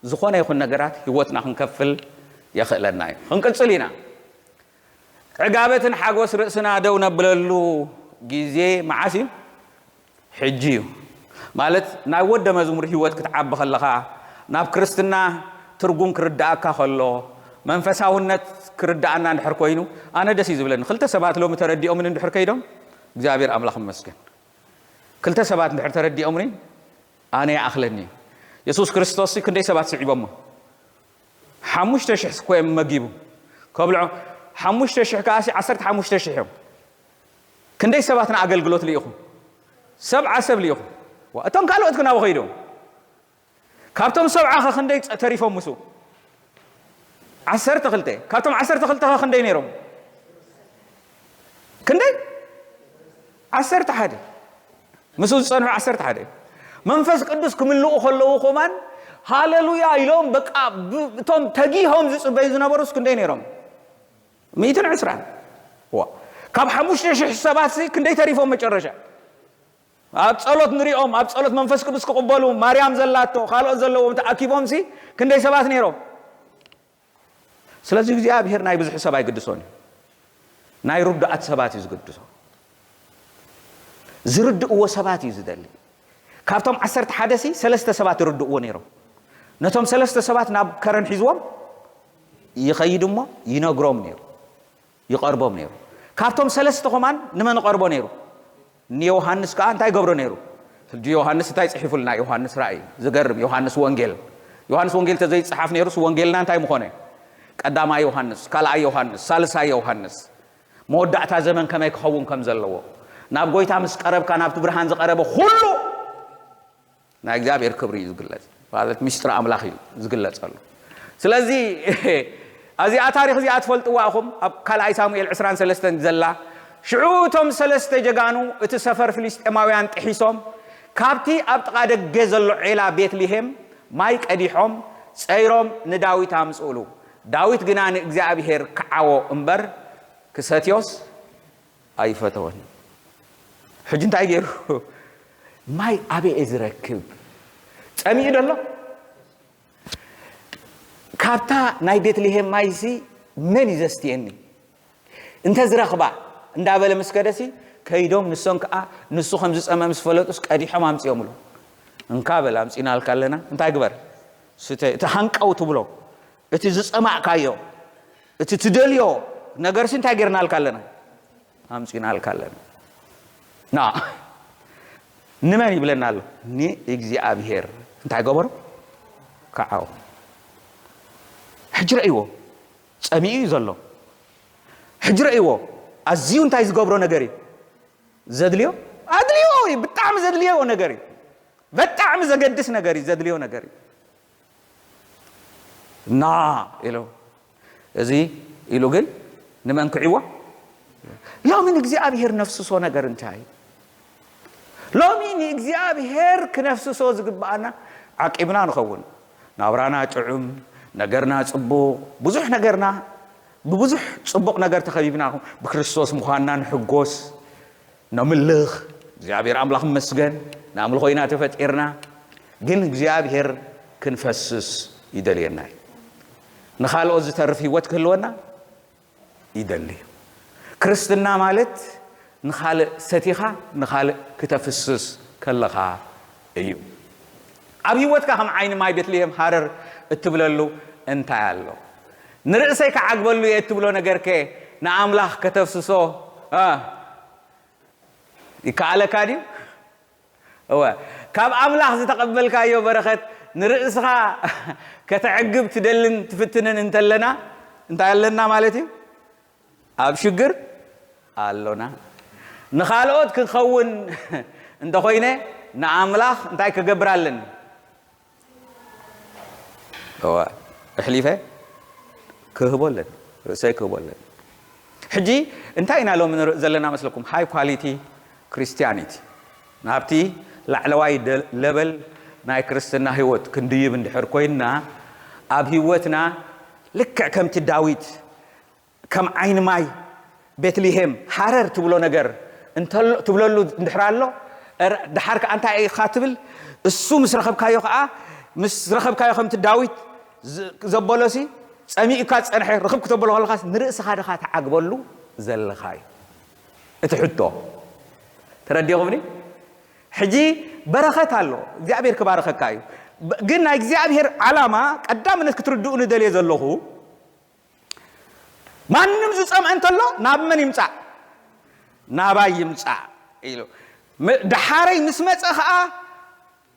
ዝኾነ ይኹን ነገራት ህይወትና ክንከፍል የኽእለና እዩ። ክንቅጽል ኢና። ዕጋበትን ሓጎስ ርእስና ደው ነብለሉ ግዜ መዓስ እዩ? ሕጂ እዩ። ማለት ናብ ወደ መዝሙር ህይወት ክትዓቢ ከለኻ ናብ ክርስትና ትርጉም ክርዳኣካ ከሎ መንፈሳውነት ክርዳኣና እንድሕር ኮይኑ ኣነ ደስ እዩ ዝብለኒ። ክልተ ሰባት ሎሚ ተረዲኦምን እንድሕር ከይዶም እግዚኣብሔር ኣምላኽ ይመስገን። ክልተ ሰባት እንድሕር ተረዲኦምኒ ኣነ ይኣኽለኒ። የሱስ ክርስቶስ ክንደይ ሰባት ስዒቦሞ? ሓሙሽተ ሽሕ እኮ እዮም መጊቡ። ከብልዖ ሓሙሽተ ሽሕ ከኣሲ ዓሰርተ ሓሙሽተ ሽሕ እዮም። ክንደይ ሰባት ንኣገልግሎት ልኢኹ? ሰብዓ ሰብ ልኢኹ። እቶም ካልኦት ክናቡ ከይዶም ካብቶም ሰብዓ ኸ ክንደይ ተሪፎም? ምስ ዓሰርተ ክልተ ካብቶም ዓሰርተ ክልተ ኸ ክንደይ ነይሮም? ክንደይ? ዓሰርተ ሓደ። ምስኡ ዝጸንሑ ዓሰርተ ሓደ። መንፈስ ቅዱስ ክምልኡ ከለዉ ኸማን ሃሌሉያ ኢሎም በቃ እቶም ተጊሆም ዝጽበዩ ዝነበሩስ ክንደይ ነይሮም? ሚእትን ዕስራን። ዋ፣ ካብ ሓሙሽተ ሽሕ ሰባት ክንደይ ተሪፎም መጨረሻ? ኣብ ጸሎት ንሪኦም፣ ኣብ ጸሎት መንፈስ ቅዱስ ክቕበሉ ማርያም ዘላቶ ካልኦት ዘለዎም ተኣኪቦምሲ ክንደይ ሰባት ነይሮም? ስለዚ እግዚኣብሔር ናይ ብዙሕ ሰብ ኣይግድሶን እዩ። ናይ ርዱኣት ሰባት እዩ ዝግድሶ። ዝርድእዎ ሰባት እዩ ዝደሊ። ካብቶም ዓሰርተ ሓደ ሲ ሰለስተ ሰባት ይርድእዎ ነይሮም። ነቶም ሰለስተ ሰባት ናብ ከረን ሒዝዎም ይኸይድ እሞ ይነግሮም ነይሩ። ይቐርቦም ነይሩ። ካብቶም ሰለስተ ኸማን ንመን ቐርቦ ነይሩ? ንዮሃንስ ከኣ እንታይ ገብሮ ነይሩ? ሕጂ ዮሃንስ እንታይ ጽሒፉልና? ዮሃንስ ራእይ ዝገርም ዮሃንስ ወንጌል ዮሃንስ ወንጌል ተዘይጽሓፍ ነይሩስ ወንጌልና እንታይ ምኾነ? ቀዳማይ ዮሃንስ፣ ካልኣይ ዮሃንስ፣ ሳልሳይ ዮሃንስ። መወዳእታ ዘመን ከመይ ክኸውን ከም ዘለዎ ናብ ጎይታ ምስ ቀረብካ ናብቲ ብርሃን ዝቐረበ ኩሉ ናይ እግዚኣብሔር ክብሪ እዩ ዝግለጽ። ማለት ሚስጥር ኣምላኽ እዩ ዝግለጸሉ። ስለዚ ኣብዚኣ ታሪኽ እዚኣ ትፈልጥዋ ኢኹም። ኣብ ካልኣይ ሳሙኤል ዕስራን ሰለስተን ዘላ ሽዑ እቶም ሰለስተ ጀጋኑ እቲ ሰፈር ፍልስጤማውያን ጥሒሶም ካብቲ ኣብ ጥቓ ደገ ዘሎ ዔላ ቤትልሄም ማይ ቀዲሖም ጸይሮም ንዳዊት ኣምጽእሉ። ዳዊት ግና ንእግዚኣብሔር ክዓዎ እምበር ክሰትዮስ ኣይፈተወን። ሕጂ እንታይ ገይሩ? ማይ ኣበይ እየ ዝረክብ? ጸሚኡ ደሎ ካብታ ናይ ቤትልሄም ማይሲ መን እዩ ዘስትየኒ? እንተ ዝረኽባ እንዳበለ ምስ ከደሲ ከይዶም ንሶም ከኣ ንሱ ከም ዝጸመ ምስ ፈለጡስ ቀዲሖም ኣምጺኦምሉ። እንካ በል ኣምጺናልካ ኣለና። እንታይ ግበር? ስተ። እቲ ሃንቀው ትብሎ፣ እቲ ዝጸማእካዮ፣ እቲ ትደልዮ ነገርሲ እንታይ ጌርናልካ ኣለና? ኣምጺናልካ ኣለና። ና ንመን ይብለና ኣሎ? ንእግዚኣብሔር። እንታይ ገበሩ? ከዓው። ሕጂ ረእይዎ፣ ጸሚኡ እዩ ዘሎ። ሕጂ ረእይዎ፣ ኣዝዩ እንታይ ዝገብሮ ነገር እዩ ዘድልዮ? ኣድልዮ እዩ፣ ብጣዕሚ ዘድልዮ ነገር እዩ። ብጣዕሚ ዘገድስ ነገር እዩ ዘድልዮ ነገር እዩ። ና ኢሉ፣ እዚ ኢሉ ግን ንመን ክዕዎ? ሎሚ ንእግዚኣብሔር ነፍስሶ ነገር እንታይ እዩ? ሎሚ ንእግዚኣብሔር ክነፍስሶ ዝግብኣና ዓቂብና ንኸውን። ናብራና ጥዑም፣ ነገርና ጽቡቕ፣ ብዙሕ ነገርና ብብዙሕ ጽቡቕ ነገር ተኸቢብና፣ ብክርስቶስ ምዃንና ንሕጎስ፣ ነምልኽ። እግዚኣብሔር ኣምላኽ ይመስገን፣ ንኣምልኾ ኢና ተፈጢርና። ግን እግዚኣብሔር ክንፈስስ ይደልየና እዩ። ንኻልኦት ዝተርፍ ህይወት ክህልወና ይደሊ። ክርስትና ማለት ንኻልእ ሰቲኻ ንኻልእ ክተፍስስ ከለኻ እዩ። ኣብ ህይወትካ ከም ዓይኒ ማይ ቤትልሔም ሃረር እትብለሉ እንታይ ኣሎ? ንርእሰይ ክዓግበሉ እየ እትብሎ ነገርከ ንኣምላኽ ከተፍስሶ፣ እ፣ ይከኣለካ ድዩ? እወ፣ ካብ ኣምላኽ ዝተቐበልካዮ በረኸት ንርእስኻ ከተዕግብ ትደልን ትፍትንን እንተለና፣ እንታይ ኣለና ማለት እዩ? ኣብ ሽግር ኣሎና። ንኻልኦት ክንኸውን እንተኾይነ፣ ንኣምላኽ እንታይ ክገብር ኣለኒ? እወ፣ ኣሕሊፈ ክህቦ ኣለኒ፣ ርእሰይ ክህቦ ኣለኒ። ሕጂ እንታይ ኢና ሎሚ ንርኢ ዘለና መስለኩም? ሃይ ኳሊቲ ክርስቲያኒቲ። ናብቲ ላዕለዋይ ደ-፣ ለበል ናይ ክርስትና ህይወት ክንድይብ እንድሕር ኮይንና፣ ኣብ ህይወትና ልክዕ ከምቲ ዳዊት ከም ዓይኒ ማይ ቤትልሔም ሃረር ትብሎ ነገር እንተሎ፣ ትብለሉ እንድሕር ኣሎ፣ እረ፣ ደሓር ከኣ እንታይ ኢኻ ትብል? እሱ ምስ ረኸብካዮ ከኣ፣ ምስ ረኸብካዮ ከምቲ ዳዊት ዝ-፣ ዘበሎሲ፣ ጸሚእካ ዝጸንሐ ርኽብኪ ተበሎ ከለኻስ፣ ንርእስኻ ድኻ ትዓግበሉ ዘለኻ እዩ እቲ ሕቶ። ተረዲኹምኒ? ሕጂ በረኸት ኣሎ፣ እግዚኣብሔር ክባርኸካ እዩ። ብ-፣ ግን ናይ እግዚኣብሔር ዓላማ ቀዳምነት ክትርድኡ ንደልየ ዘለኹ፣ ማንም ዝጸምአ እንተሎ ናብ መን ይምጻእ? ናባይ ይምጻእ ኢሉ። ም-፣ ደሓረይ ምስ መጸ ኸኣ፣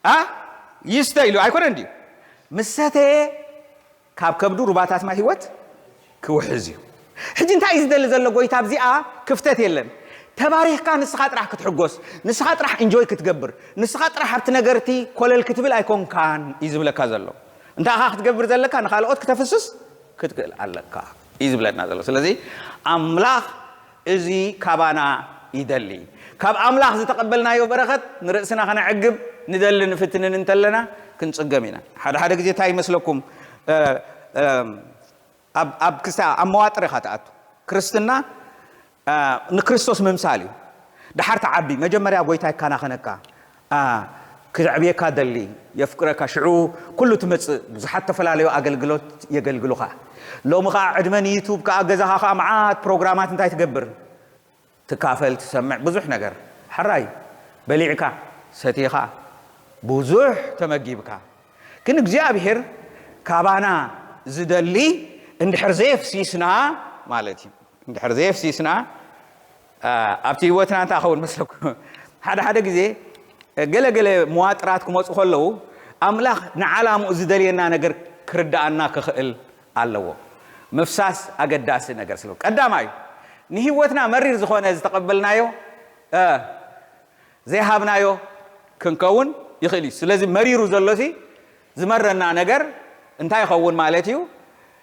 ኣ፣ ይስተ ኢሉ ኣይኮነን ድዩ? ምስ ሰተየ ካብ ከብዱ ሩባታት ማይ ህይወት ክውሕዝ እዩ። ሕጂ እንታይ እዩ ዝደሊ ዘሎ ጎይታ? ኣብዚኣ ክፍተት የለን። ተባሪኽካ ንስኻ ጥራሕ ክትሕጎስ፣ ንስኻ ጥራሕ ኢንጆይ ክትገብር፣ ንስኻ ጥራሕ ኣብቲ ነገርቲ ኮለል ክትብል ኣይኮንካን እዩ ዝብለካ ዘሎ። እንታይ ኢኻ ክትገብር ዘለካ? ንኻልኦት ክተፍስስ ክትክእል ኣለካ እዩ ዝብለና ዘሎ። ስለዚ ኣምላኽ እዚ ካባና ይደሊ። ካብ ኣምላኽ ዝተቐበልናዮ በረኸት ንርእስና ከነዕግብ ንደሊ ንፍትንን እንተለና ክንጽገም ኢና። ሓደ ሓደ ግዜ እንታይ ይመስለኩም? እ፣ እ፣ ኣብ፣ ኣብ ክስታ-፣ ኣብ መዋጥር ኢኻ ትኣቱ። ክርስትና፣ እ፣ ንክርስቶስ ምምሳል እዩ። ደሓር ትዓቢ፣ መጀመርያ ጎይታ ይከናኸነካ። ኣ፣ ክተዕብየካ ደሊ፣ የፍቅረካ። ሽዑ ኩሉ ትመጽእ፣ ብዙሓት ዝተፈላለዩ ኣገልግሎት የገልግሉኻ። ሎሚ ኸኣ ዕድመ ንዩቱብ ከኣ ገዛኻ ኸኣ መዓት ፕሮግራማት እንታይ ትገብር? ትካፈል፣ ትሰምዕ፣ ብዙሕ ነገር። ሕራይ በሊዕካ፣ ሰቲኻ፣ ብዙሕ ተመጊብካ። ግን እግዚኣብሔር ካባና ዝደሊ እንድሕር ዘየፍሲስና ማለት እዩ። እንድሕር ዘየፍሲስና፣ ኣ፣ ኣብቲ ህይወትና እንታይ ኸውን መስለኩም? ሓደ ሓደ ግዜ፣ እ፣ ገለ ገለ መዋጥራት ክመጹ ከለዉ፣ ኣምላኽ ንዓላምኡ ዝደልየና ነገር ክርድኣና ክኽእል ኣለዎ። ምፍሳስ ኣገዳሲ ነገር ስለ ቀዳማይ፣ ንህይወትና መሪር ዝኾነ ዝተቐበልናዮ፣ እ፣ ዘይሃብናዮ ክንከውን ይኽእል እዩ። ስለዚ መሪሩ ዘሎሲ ዝመረና ነገር እንታይ ይኸውን ማለት እዩ?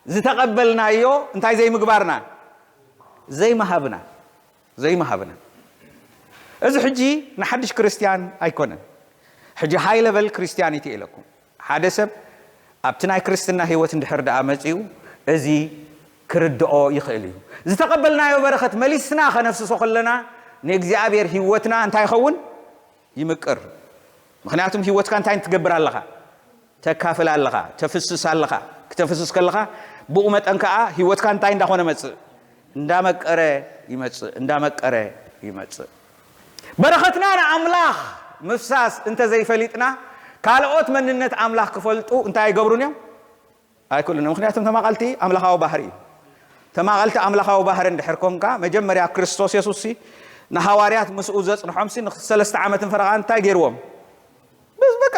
ዝተቐበልናዮ እንታይ ዘይምግባርና? ዘይምሃብና። ዘይምሃብና። እዚ ሕጂ ንሓድሽ ክርስትያን ኣይኮነን። ሕጂ ሃይ ለቨል ክርስትያኒቲ ኢለኩም። ሓደ ሰብ ኣብቲ ናይ ክርስትና ህይወት እንድሕር ደኣ መጺኡ፣ እዚ ክርድኦ ይኽእል እዩ። ዝተቐበልናዮ በረኸት መሊስና ኸነፍስሶ ከለና፣ ንእግዚኣብሔር ህይወትና እንታይ ይኸውን? ይምቅር። ምኽንያቱም ህይወትካ እንታይ ትገብር ኣለኻ? ተካፍል ኣለኻ፣ ተፍስስ ኣለኻ። ክተፍስስ ከለኻ፣ ብኡ መጠን ከኣ ህይወትካ እንታይ እንዳኾነ መጽእ? እንዳመቀረ ይመጽእ፣ እንዳመቀረ ይመጽእ። በረኸትና ንኣምላኽ ምፍሳስ እንተ ዘይፈሊጥና፣ ካልኦት መንነት ኣምላኽ ክፈልጡ እንታይ ኣይገብሩን እዮም? ኣይክእሉን እዮም። ምኽንያቱም ተማቐልቲ ኣምላኻዊ ባህሪ እዩ። ተማቐልቲ ኣምላኻዊ ባህሪ እንድሕር ኮንካ፣ መጀመርያ ክርስቶስ የሱስሲ ንሃዋርያት ምስኡ ዘጽንሖምሲ ንሰለስተ ዓመትን ፈረቓን እንታይ ገይርዎም? በስ በቃ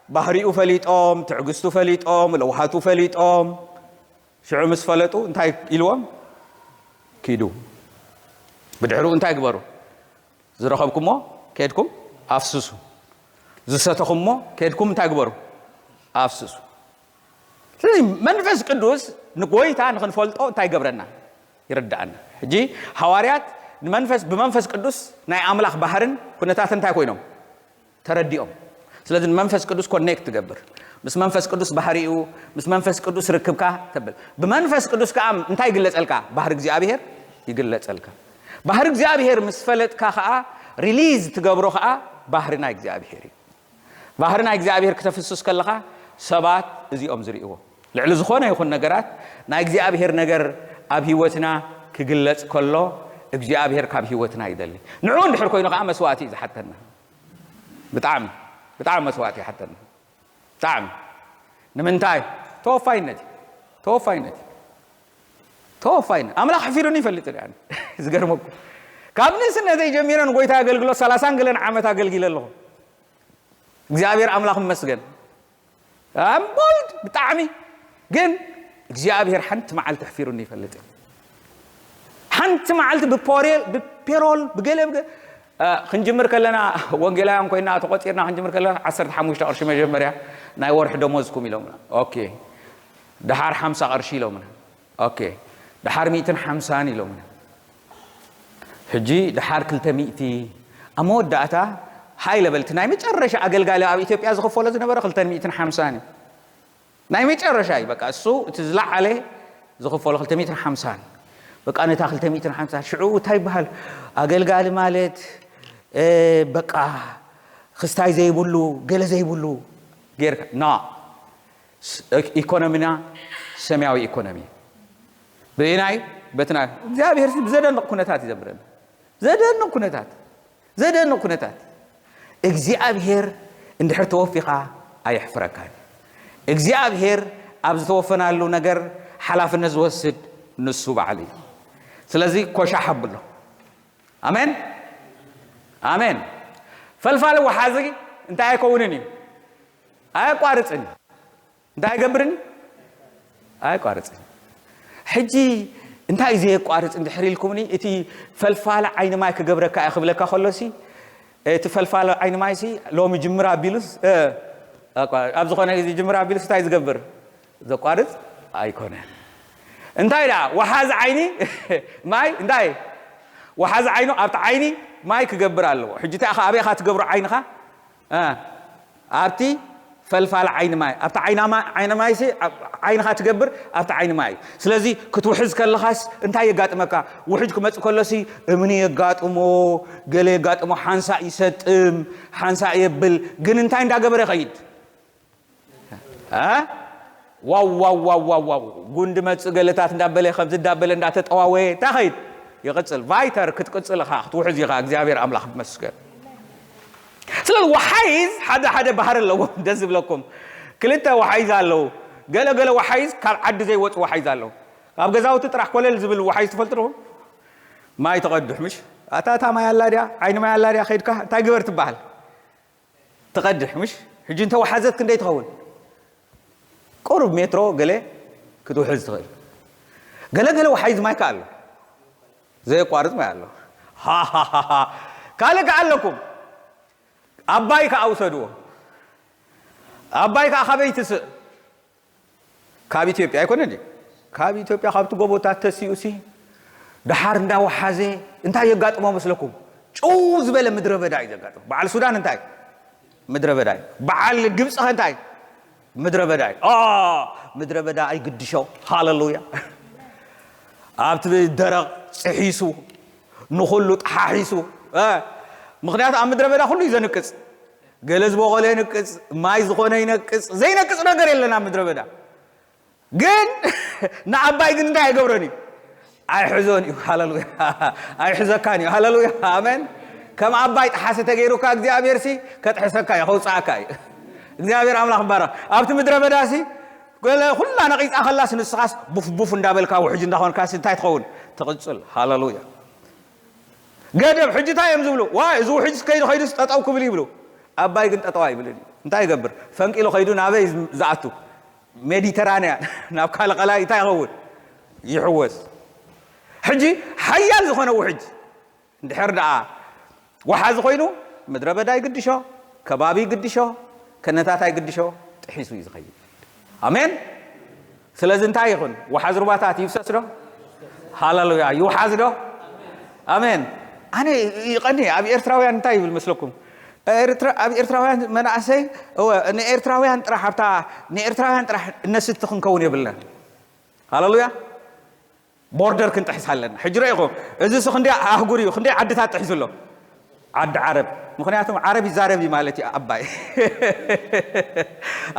ባህሪኡ ፈሊጦም፣ ትዕግስቱ ፈሊጦም፣ ለውሃቱ ፈሊጦም፣ ሽዑ ምስ ፈለጡ እንታይ ኢልዎም? ኪዱ። ብድሕሩ እንታይ ግበሩ? ዝረኸብኩሞ ከድኩም ኣፍስሱ፣ ዝሰተኹሞ ከድኩም እንታይ ግበሩ? ኣፍስሱ። ስለዚ መንፈስ ቅዱስ ንጎይታ ንኽንፈልጦ እንታይ ይገብረና? ይረዳእና። ሕጂ ሃዋርያት ንመንፈስ ብመንፈስ ቅዱስ ናይ ኣምላኽ ባህርን ኩነታትን እንታይ ኮይኖም? ተረዲኦም። ስለዚ ንመንፈስ ቅዱስ ኮኔክት ትገብር። ምስ መንፈስ ቅዱስ ባህሪኡ፣ ምስ መንፈስ ቅዱስ ርክብካ ተብል። ብመንፈስ ቅዱስ ከኣ እንታይ ይግለጸልካ? ባህሪ እግዚኣብሔር ይግለጸልካ። ባህሪ እግዚኣብሔር ምስ ፈለጥካ ከኣ ሪሊዝ ትገብሮ ከኣ ባህሪ ናይ እግዚኣብሔር እዩ። ባህሪ ናይ እግዚኣብሔር ክተፍስስ ከለኻ ሰባት እዚኦም ዝርእይዎ። ልዕሊ ዝኾነ ይኹን ነገራት ናይ እግዚኣብሔር ነገር ኣብ ህይወትና ክግለጽ ከሎ እግዚኣብሔር ካብ ህይወትና ይደሊ። ንዑ እንድሕር ኮይኑ ከኣ መስዋእቲ እዩ ዝሓተና። ብጣዕሚ ብጣዕሚ መስዋእቲ ይሓተና። ብጣዕሚ ንምንታይ? ተወፋይነት እዩ። ተወፋይነት እዩ። ተወፋይነት ኣምላኽ ኣሕፊሩኒ ይፈልጥ እዩ። ዝገርመኩም ካብ ንእስነተይ ጀሚረ ንጎይታ ኣገልግሎት ሰላሳን ገለን ዓመት ኣገልጊለ ኣለኹ። እግዚኣብሔር ኣምላኽ ይመስገን። ኣምቦልድ ብጣዕሚ ግን እግዚኣብሔር ሓንቲ መዓልቲ ኣሕፊሩኒ ይፈልጥ እዩ። ሓንቲ መዓልቲ ብፖሬል ብፔሮል ብገለ ብገ- አ፣ ክንጅምር ከለና ወንጌላውያን ኮይና ተቆፂርና ክንጅምር ከለና ዓሰርተ ሓሙሽተ ቅርሺ መጀመርያ ናይ ወርሒ ደሞዝኩም ኢሎምና። ኦኬ፣ ደሓር ሓምሳ ቅርሺ ኢሎምና። ኦኬ፣ ደሓር ሚእትን ሓምሳን ኢሎምና። ሕጂ ደሓር ክልተ ሚእቲ። ኣብ መወዳእታ ሃይ ለበል እቲ ናይ መጨረሻ ኣገልጋሊ ኣብ ኢትዮጵያ ዝኽፈሎ ዝነበረ ክልተ ሚእትን ሓምሳን እዩ። ናይ መጨረሻ እዩ። በቃ እሱ እቲ ዝለዓለ ዝኽፈሎ ክልተ ሚእትን ሓምሳን። በቃ ነታ ክልተ ሚእትን ሓምሳን ሽዑ እንታይ ይበሃል? ኣገልጋሊ ማለት እ፣ በቃ ክስታይ ዘይብሉ ገለ ዘይብሉ ጌርካ ና። ስ- ኢኮኖሚና ሰማያዊ ኢኮኖሚ እዩ። ብናይ በትና እግዚኣብሔር ብዘደንቕ ኩነታት እዩ ዘብረና። ዘደንቕ ኩነታት፣ ዘደንቕ ኩነታት። እግዚኣብሔር እንድሕር ተወፊኻ ኣየሕፍረካን። እግዚኣብሔር ኣብ ዝተወፈናሉ ነገር ሓላፍነት ዝወስድ ንሱ ባዕሉ እዩ። ስለዚ ኮሻሕ ኣብሎ። ኣሜን፣ ኣሜን። ፈልፋሊ ወሓዚ እንታይ ኣይከውንን እዩ? ኣየቋርፅን። እንታይ ኣይገብርን እዩ? ኣየቋርፅን። ሕጂ እንታይ እዩ ዘየቋርፅ እንድሕር ኢልኩምኒ፣ እቲ ፈልፋሊ ዓይኒ ማይ ክገብረካ እየ ክብለካ ከሎሲ፣ እቲ ፈልፋሊ ዓይኒ ማይሲ ሎሚ ጅምር ኣቢሉስ፣ እ፣ ኣቋ-፣ ኣብ ዝኾነ ግዜ ጅምር ኣቢሉስ እንታይ ዝገብር? ዘቋርፅ ኣይኮነን። እንታይ ደኣ ወሓዚ ዓይኒ ማይ እንታይ? ወሓዚ ዓይኑ ኣብቲ ዓይኒ ማይ ክገብር ኣለዎ። ሕጂ እንታይ ኢኻ ኣበይ ኢኻ ትገብሮ ዓይንኻ? እ፣ ኣብቲ ፈልፋል ዓይኒ ማይ፣ ኣብቲ ዓይናማ-፣ ዓይኒ ማይሲ ኣብ ዓይንኻ ትገብር ኣብቲ ዓይኒ ማይ። ስለዚ ክትውሕዝ ከለኻስ እንታይ የጋጥመካ? ውሕጅ ክመጽእ ከሎሲ እምኒ የጋጥሞ፣ ገለ የጋጥሞ፣ ሓንሳእ ይሰጥም፣ ሓንሳእ የብል። ግን እንታይ እንዳገበረ ይኸይድ? እ? ዋው ዋው ዋው ዋው ዋው፣ ጉንዲ መጽእ ገለታት እንዳበለ ከምዚ እንዳበለ እንዳተጠዋወየ እንታይ ኸይድ? ይቕጽል። ቫይተር ክትቅጽል ኢኻ፣ ክትውሕዝ ኢኻ። እግዚኣብሔር ኣምላኽ ይመስገን። ስለዚ ወሓይዝ ሓደ ሓደ ባህሪ ኣለዎም። ደስ ዝብለኩም ክልተ ወሓይዝ ኣለዉ። ገለ ገለ ወሓይዝ ካብ ዓዲ ዘይወጹ ወሓይዝ ኣለዉ። ኣብ ገዛውቲ ጥራሕ ኮለል ዝብል ወሓይዝ ትፈልጡ ዲኹም? ማይ ተቐድሕ ምሽ? ኣታ እታ ማይ ኣላ ድያ? ዓይኒ ማይ ኣላ ድያ? ከይድካ እንታይ ግበር ትበሃል? ትቐድሕ ምሽ? ሕጂ እንተ ወሓዘት ክንደይ ትኸውን? ቁሩብ ሜትሮ ገለ ክትውሕዝ ትኽእል። ገለ ገለ ወሓይዝ ማይ ከኣ ኣሎ። ዘየቋርጽ ማይ ኣሎ። ሃሃሃሃ። ካልእ ከኣ ኣለኩም። ኣባይ ከኣ ውሰድዎ። ኣባይ ከኣ ካበይ ትስእ? ካብ ኢትዮጵያ ኣይኮነን እዩ። ካብ ኢትዮጵያ ካብቲ ጎቦታት ተሲኡ ሲ ደሓር እንዳወሓዘ እንታይ የጋጥሞ መስለኩም? ጭው ዝበለ ምድረ በዳ እዩ ዘጋጥሞ። በዓል ሱዳን እንታይ? ምድረ በዳ እዩ። በዓል ግብፂ ኸ እንታይ? ምድረ በዳ እዩ። ኦ፣ ምድረ በዳ ኣይግድሾ። ሃሌሉያ። ኣብቲ ደረቕ ጽሒሱ ንኹሉ ጠሓሒሱ፣ እ፣ ምኽንያቱ ኣብ ምድረ በዳ ኩሉ እዩ ዘንቅጽ። ገለ ዝበቖለ ይንቅጽ፣ ማይ ዝኾነ ይነቅጽ፣ ዘይነቅጽ ነገር የለን ኣብ ምድረ በዳ። ግን ንኣባይ ግን እንታይ ኣይገብሮን እዩ? ኣይሕዞን እዩ። ሃሌሉያ። ኣይሕዘካን እዩ። ሃሌሉያ። ኣሜን። ከም ኣባይ ጠሓሲ ተገይሩካ እግዚኣብሔር ሲ ከጥሕሰካ እዩ፣ ከውፅኣካ እዩ። እግዚኣብሔር ኣምላኽ ይባረኽ። ኣብቲ ምድረ በዳ ሲ ገለ ኩላ ነቒፃ ከላስ ንስኻስ ቡፍ ቡፍ እንዳበልካ ውሕጅ እንዳኾንካ ሲ እንታይ ትኸውን? ትቕፅል። ሃሌሉያ። ገደብ ሕጂ እንታይ እዮም ዝብሉ? ዋይ እዚ ውሕጅ ከይዱ ከይዱስ ጠጠው ክብል ይብሉ። ኣባይ ግን ጠጠው ኣይብልን እዩ። እንታይ ይገብር? ፈንቂሉ ከይዱ ናበይ ዝኣቱ? ሜዲተራንያን። ናብ ካልእ ቀላይ እንታይ ይኸውን? ይሕወስ። ሕጂ ሓያል ዝኾነ ውሕጅ እንድሕር ደኣ ወሓዚ ኮይኑ፣ ምድረ በዳ ይግድሾ፣ ከባቢ ይግድሾ፣ ከነታታ ይግድሾ፣ ጥሒሱ እዩ ዝኸይድ። ኣሜን። ስለዚ እንታይ ይኹን? ወሓዚ ሩባታት ይፍሰስ ዶ? ሃሌሉያ። ይውሓዝ ዶ? ኣሜን። ኣነ ይቐኒ ኣብ ኤርትራውያን እንታይ ይብል መስለኩም? ኤርትራ-፣ ኣብ ኤርትራውያን መናእሰይ፣ እወ፣ ንኤርትራውያን ጥራሕ፣ ኣብታ ንኤርትራውያን ጥራሕ እነስቲ ክንከውን የብልናን። ሃሌሉያ። ቦርደር ክንጥሕስ ኣለና። ሕጂ ርኢኹም፣ እዚ ሲ ክንደይ ኣህጉር እዩ፣ ክንደይ ዓድታት ጥሒሱ ኣሎ? ዓዲ ዓረብ። ምኽንያቱም ዓረብ ይዛረብ እዩ ማለት እዩ። ኣባይ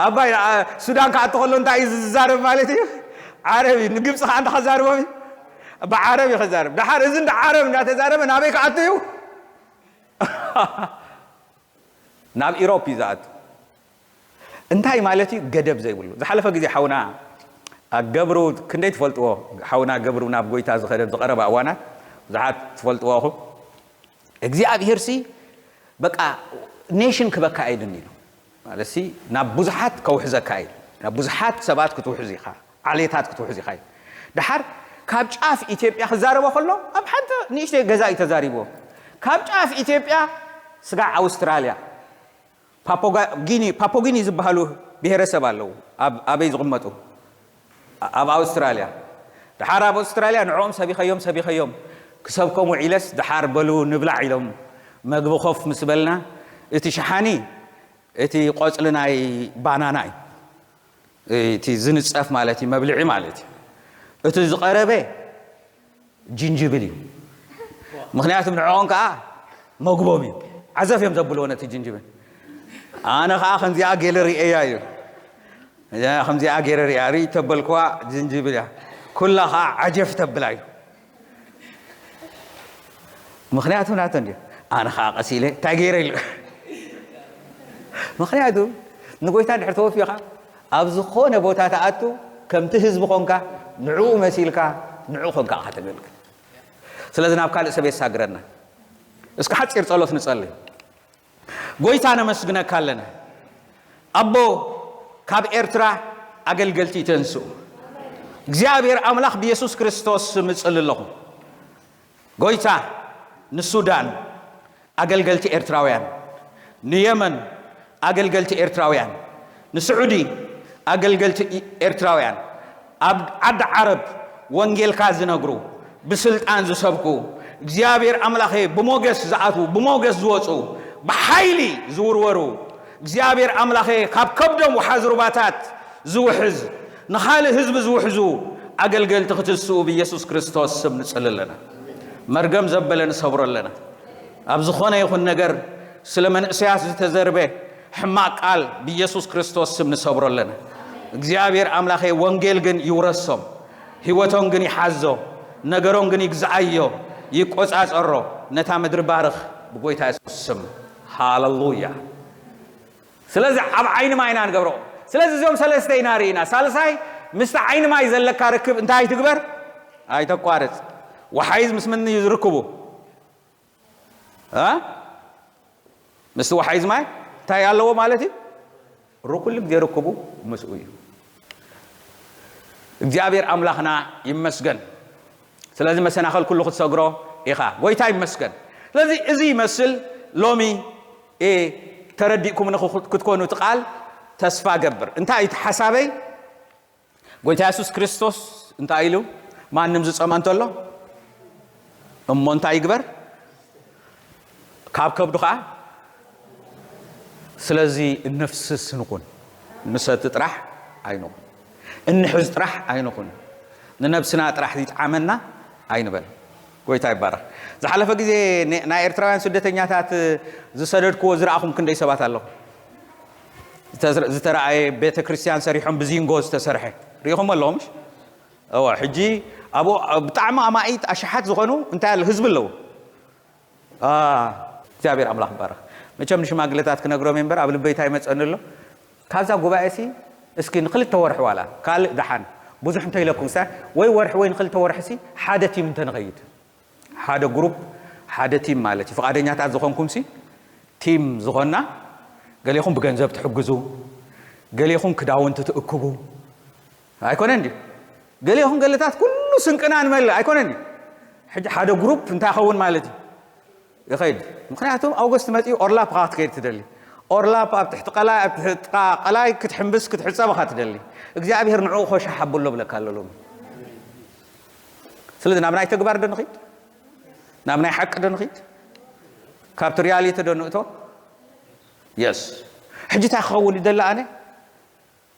ኣባይ፣ ኣ፣ ሱዳን ክኣቱ ከሎ እንታይ እዩ ዝዛረብ ማለት እዩ? ዓረብ እዩ። ንግብፂ ከዓ እንዳ ከዛርቦም እዩ፣ ብዓረብ እዩ ከዛርብ። ደሓር እዚ እንዳ ዓረብ እንዳተዛረበ ናበይ ክኣቱ እዩ? ናብ ኢሮፕ እዩ ዝኣቱ። እንታይ ማለት እዩ? ገደብ ዘይብሉ። ዝሓለፈ ግዜ ሓውና ገብሩ፣ ክንደይ ትፈልጥዎ? ሓውና ገብሩ ናብ ጎይታ ዝኸደ፣ ዝቐረባ እዋናት ብዙሓት ትፈልጥዎ ኢኹም። እግዚኣብሄር ሲ በቃ ኔሽን ክበካ ኣይድን ኢሉ። ማለት ሲ ናብ ብዙሓት ከውሕዘካ ኢሉ። ናብ ብዙሓት ሰባት ክትውሕዝ ኢኻ። ዓሌታት ክትውሕዝ ኢኻ ኢሉ። ደሓር ካብ ጫፍ ኢትዮጵያ ክዛረቦ ከሎ ኣብ ሓንቲ ንእሽተይ ገዛ እዩ ተዛሪብዎ። ካብ ጫፍ ኢትዮጵያ ስጋዕ ኣውስትራልያ፣ ፓፖጋ-፣ ጊኒ፣ ፓፖጊኒ ዝበሃሉ ብሄረሰብ ኣለዉ። ኣብ፣ ኣበይ ዝቕመጡ? ኣብ ኣውስትራልያ። ደሓር ኣብ ኣውስትራልያ ንዕኦም ሰቢኸዮም፣ ሰቢኸዮም። ክሰብኮም ውዒለስ ደሓር በሉ ንብላዕ ኢሎም መግቢ ኮፍ ምስ በልና፣ እቲ ሸሓኒ፣ እቲ ቆጽሊ ናይ ባናና እዩ። እቲ ዝንጸፍ ማለት እዩ፣ መብልዒ ማለት እዩ። እቲ ዝቐረበ ጅንጅብል እዩ። ምኽንያቱም ንዕኦም ከዓ መግቦም እዩ። ዓዘፍ እዮም ዘብልዎ ነቲ ጅንጅብል። ኣነ ከዓ ከምዚኣ ገይረ ርእየያ እዩ። እያ ከምዚኣ ገይረ ርእያ፣ ርኢ ተበልክዋ ጅንጅብል እያ። ኩላ ከዓ ዓጀፍ ተብላ እዩ። ምኽንያቱ ናቶ እንዲ ኣነ ከዓ ቀሲለ እንታይ ገይረ ኢሉ። ምኽንያቱ ንጎይታ ድሕር ተወፊኻ ኣብ ዝኾነ ቦታ ተኣቱ፣ ከምቲ ህዝቢ ኾንካ፣ ንዕኡ መሲልካ፣ ንዕኡ ኾንካ ኢኻ ተገልግል። ስለዚ ናብ ካልእ ሰብ የሳግረና። እስኪ ሓጺር ጸሎት ንጸልይ። ጎይታ ነመስግነካ ኣለና። ኣቦ፣ ካብ ኤርትራ ኣገልገልቲ ተንስኡ። እግዚኣብሔር ኣምላኽ ብየሱስ ክርስቶስ ስም እጽሊ ኣለኹ። ጎይታ፣ ንሱዳን ኣገልገልቲ ኤርትራውያን፣ ንየመን ኣገልገልቲ ኤርትራውያን፣ ንስዑዲ ኣገልገልቲ ኤርትራውያን፣ ኣብ ዓዲ ዓረብ ወንጌልካ ዝነግሩ፣ ብስልጣን ዝሰብኩ፣ እግዚኣብሔር ኣምላኸ ብሞገስ ዝኣትዉ፣ ብሞገስ ዝወፁ፣ ብሓይሊ ዝውርወሩ፣ እግዚኣብሔር ኣምላኸ ካብ ከብዶም ወሓዚ ሩባታት ዝውሕዝ፣ ንኻልእ ህዝቢ ዝውሕዙ ኣገልገልቲ ክትስኡ ብኢየሱስ ክርስቶስ ስም ንጽሊ ኣለና። መርገም ዘበለ ንሰብሮ ኣለና። ኣብ ዝኾነ ይኹን ነገር ስለ መንእሰያት ዝተዘርበ ሕማቕ ቃል ብኢየሱስ ክርስቶስ ስም ንሰብሮ ኣለና። እግዚኣብሔር ኣምላኸ ወንጌል ግን ይውረሶም፣ ህይወቶም ግን ይሓዞ፣ ነገሮም ግን ይግዝኣዮ፣ ይቆጻጸሮ። ነታ ምድሪ ባርኽ ብጎይታ የሱስ ስም። ሃሌሉያ። ስለዚ ኣብ ዓይኒ ማይ ኢና ንገብሮ። ስለዚ እዚኦም ሰለስተ ኢና ርኢና። ሳልሳይ፣ ምስቲ ዓይኒ ማይ ዘለካ ርክብ እንታይ ኣይትግበር? ኣይተቋርጽ። ወሓይዝ ምስ ምን እዩ ዝርክቡ? እ? ምስቲ ወሓይዝ ማይ እንታይ ኣለዎ ማለት እዩ? ሩ-፣ ኩሉ ግዜ ርክቡ ምስኡ እዩ። እግዚኣብሔር ኣምላኽና ይመስገን። ስለዚ መሰናኸል ኩሉ ክትሰግሮ ኢኻ። ጎይታ ይመስገን። ስለዚ እዚ ይመስል ሎሚ፣ እ፣ ተረዲእኩምኒ ክኹ-፣ ክትኮኑ እቲ ቃል ተስፋ ገብር። እንታይ እዩ እቲ ሓሳበይ? ጎይታ የሱስ ክርስቶስ እንታይ ኢሉ? ማንም ዝጸምአ እንተሎ እሞ እንታይ ይግበር? ካብ ከብዱ ኸዓ። ስለዚ እነፍስስ ንኹን፣ ንሰቲ ጥራሕ ኣይንኹን፣ እንሕዝ ጥራሕ ኣይንኹን፣ ንነብስና ጥራሕ ይጥዓመና ኣይንበል። ጎይታ ይባረኽ። ዝሓለፈ ግዜ ነ-፣ ናይ ኤርትራውያን ስደተኛታት ዝሰደድክዎ ዝረኣኹም ክንደይ ሰባት ኣለኹም? ዝተዝ-፣ ዝተረኣየ ቤተ ክርስቲያን ሰሪሖም ብዚንጎ ዝተሰርሐ ርኢኹም ኣለኹም? እሺ? እወ፣ ሕጂ ኣብኡ ብጣዕሚ ኣማኢት ኣሽሓት ዝኾኑ እንታይ ኣለ ህዝቢ ኣለዉ። አ፣ እግዚኣብሔር ኣምላኽ ይባረኽ። መቸም ንሽማግለታት ክነግሮም እየ እምበር ኣብ ልበይ እንታይ ይመጸኒ ኣሎ? ካብዛ ጉባኤ ሲ እስኪ ንክልተ ወርሒ ዋላ ካልእ ደሓን ብዙሕ እንተ ኢለኩም ሳ ወይ ወርሒ ወይ ንክልተ ወርሒ ሲ ሓደ ቲም እንተ ንኸይድ። ሓደ ግሩፕ፣ ሓደ ቲም ማለት እዩ። ፍቓደኛታት ዝኾንኩም ሲ ቲም ዝኾንና፣ ገሌኹም ብገንዘብ ትሕግዙ፣ ገሌኹም ክዳውንቲ ትእክቡ። ኣይኮነን ድዩ? ገሌኹም ገለታት ኩሉ ኩሉ ስንቅና ንመልእ ኣይኮነን እዩ። ሕጂ ሓደ ግሩፕ እንታይ ኸውን ማለት እዩ? ይኸይድ። ምክንያቱም ኣውገስት መፂኡ ኦርላፕ ኻ ክትከይድ ትደሊ። ኦርላፕ ኣብ ትሕቲ ቀላይ፣ ኣብ ትሕቲ ጥቃ ቀላይ ክትሕምብስ ክትሕፀብ ኻ ትደሊ። እግዚኣብሔር ንዕኡ ኾሻ ሓብሎ ብለካ ኣሎ ሎሚ። ስለዚ ናብ ናይ ተግባር ዶ ንኺድ? ናብ ናይ ሓቂ ዶ ንኺድ? ካብቲ ሪያሊቲ ዶ ንእቶ? የስ። ሕጂ እንታይ ክኸውን ይደሊ ኣነ?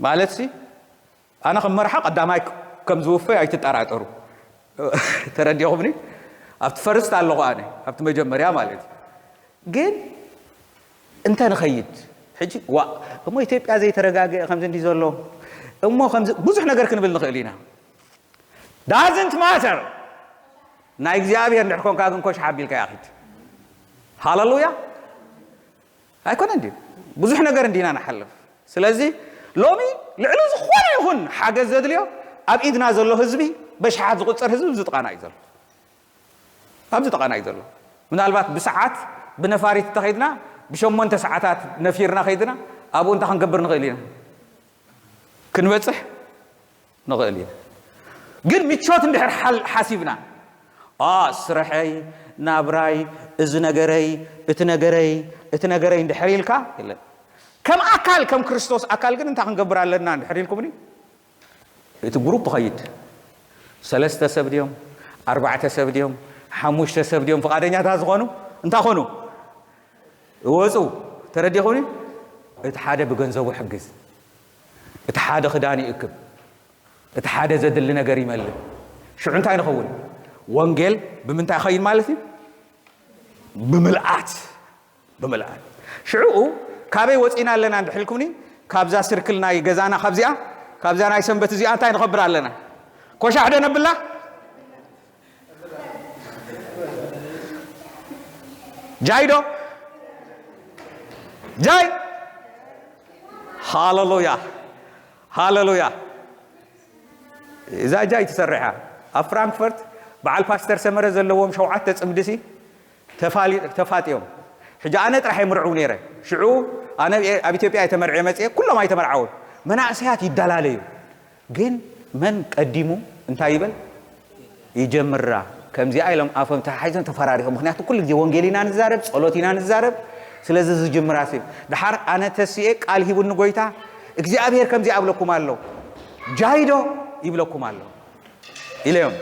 ማለት ሲ ኣነ ከም መርሓ ቀዳማይ ከም ዝውፈይ ኣይትጠራጠሩ። ተረዲኹምኒ? ኣብቲ ፈርስት ኣለኹ ኣነ ኣብቲ መጀመርያ ማለት እዩ። ግን እንተ ንኸይድ ሕጂ ዋ እሞ ኢትዮጵያ ዘይተረጋግአ ከምዚ እንዲ ዘሎ እሞ ከምዚ ብዙሕ ነገር ክንብል ንኽእል ኢና። ዳዝንት ማተር ናይ እግዚኣብሔር እንድሕር ኮንካ ግን ኮሽ ሓቢልካ ያኺድ። ሃለሉያ። ኣይኮነን ድዩ? ብዙሕ ነገር እንዲና ንሓልፍ። ስለዚ ሎሚ ልዕሊ ዝኾነ ይኹን ሓገዝ ዘድልዮ ኣብ ኢድና ዘሎ ህዝቢ በሽሓት ዝቁፀር ህዝቢ ኣብዚ ጥቓና እዩ ዘሎ። ኣብዚ ጥቓና እዩ ዘሎ። ምናልባት ብሰዓት ብነፋሪት እንተኸይድና ብሸሞንተ ሰዓታት ነፊርና ከይድና ኣብኡ እንታይ ክንገብር ንኽእል ኢና? ክንበፅሕ ንኽእል ኢና። ግን ምቾት እንድሕር ሓል- ሓሲብና ኣ ስርሐይ ናብራይ እዚ ነገረይ እቲ ነገረይ እቲ ነገረይ እንድሕር ኢልካ የለን። ከም ኣካል ከም ክርስቶስ ኣካል ግን እንታይ ክንገብር ኣለና እንድሕር ኢልኩምኒ እቲ ግሩፕ ኸይድ ሰለስተ ሰብ ድዮም ኣርባዕተ ሰብ ድዮም ሓሙሽተ ሰብ ድዮም ፍቓደኛታት ዝኾኑ እንታይ ኾኑ እወፁ ተረዲኹኒ እቲ ሓደ ብገንዘቡ ሕግዝ እቲ ሓደ ክዳን ይእክብ እቲ ሓደ ዘድሊ ነገር ይመልእ ሽዑ እንታይ ንኸውን ወንጌል ብምንታይ ኸይድ ማለት እዩ ብምልኣት ብምልኣት ሽዑኡ ካበይ ወፂና ኣለና እንድሕልኩምኒ ካብዛ ስርክል ናይ ገዛና ካብዚኣ ካብዛ ናይ ሰንበት እዚኣ እንታይ ንኸብር ኣለና ኮሻሕ ዶ ነብላ ጃይዶ ጃይ ሃለሉያ ሃለሉያ እዛ ጃይ ትሰርሕ እያ ኣብ ፍራንክፈርት በዓል ፓስተር ሰመረ ዘለዎም ሸውዓተ ፅምድሲ ተፋጢዮም ሕጂ ኣነ ጥራሕ የምርዕው ነይረ ሽዑ ኣነ ኣብ ኢትዮጵያ የተመርዐ መፅአ ኩሎም ኣይተመርዓውን መናእሰያት ይዳላለዩ ግን መን ቀዲሙ እንታይ ይበል ይጀምራ ከምዚኣ ኢሎም ኣፎም ተሓሒዞም ተፈራሪሖም ምክንያቱ ኩሉ ግዜ ወንጌል ኢና ንዛረብ ጸሎት ኢና ንዛረብ ስለዚ ዝጅምራ ሲ ድሓር ኣነ ተሲኤ ቃል ሂቡኒ ጎይታ እግዚኣብሔር ከምዚ ኣብለኩም ኣሎ ጃይዶ ይብለኩም ኣሎ ኢለዮም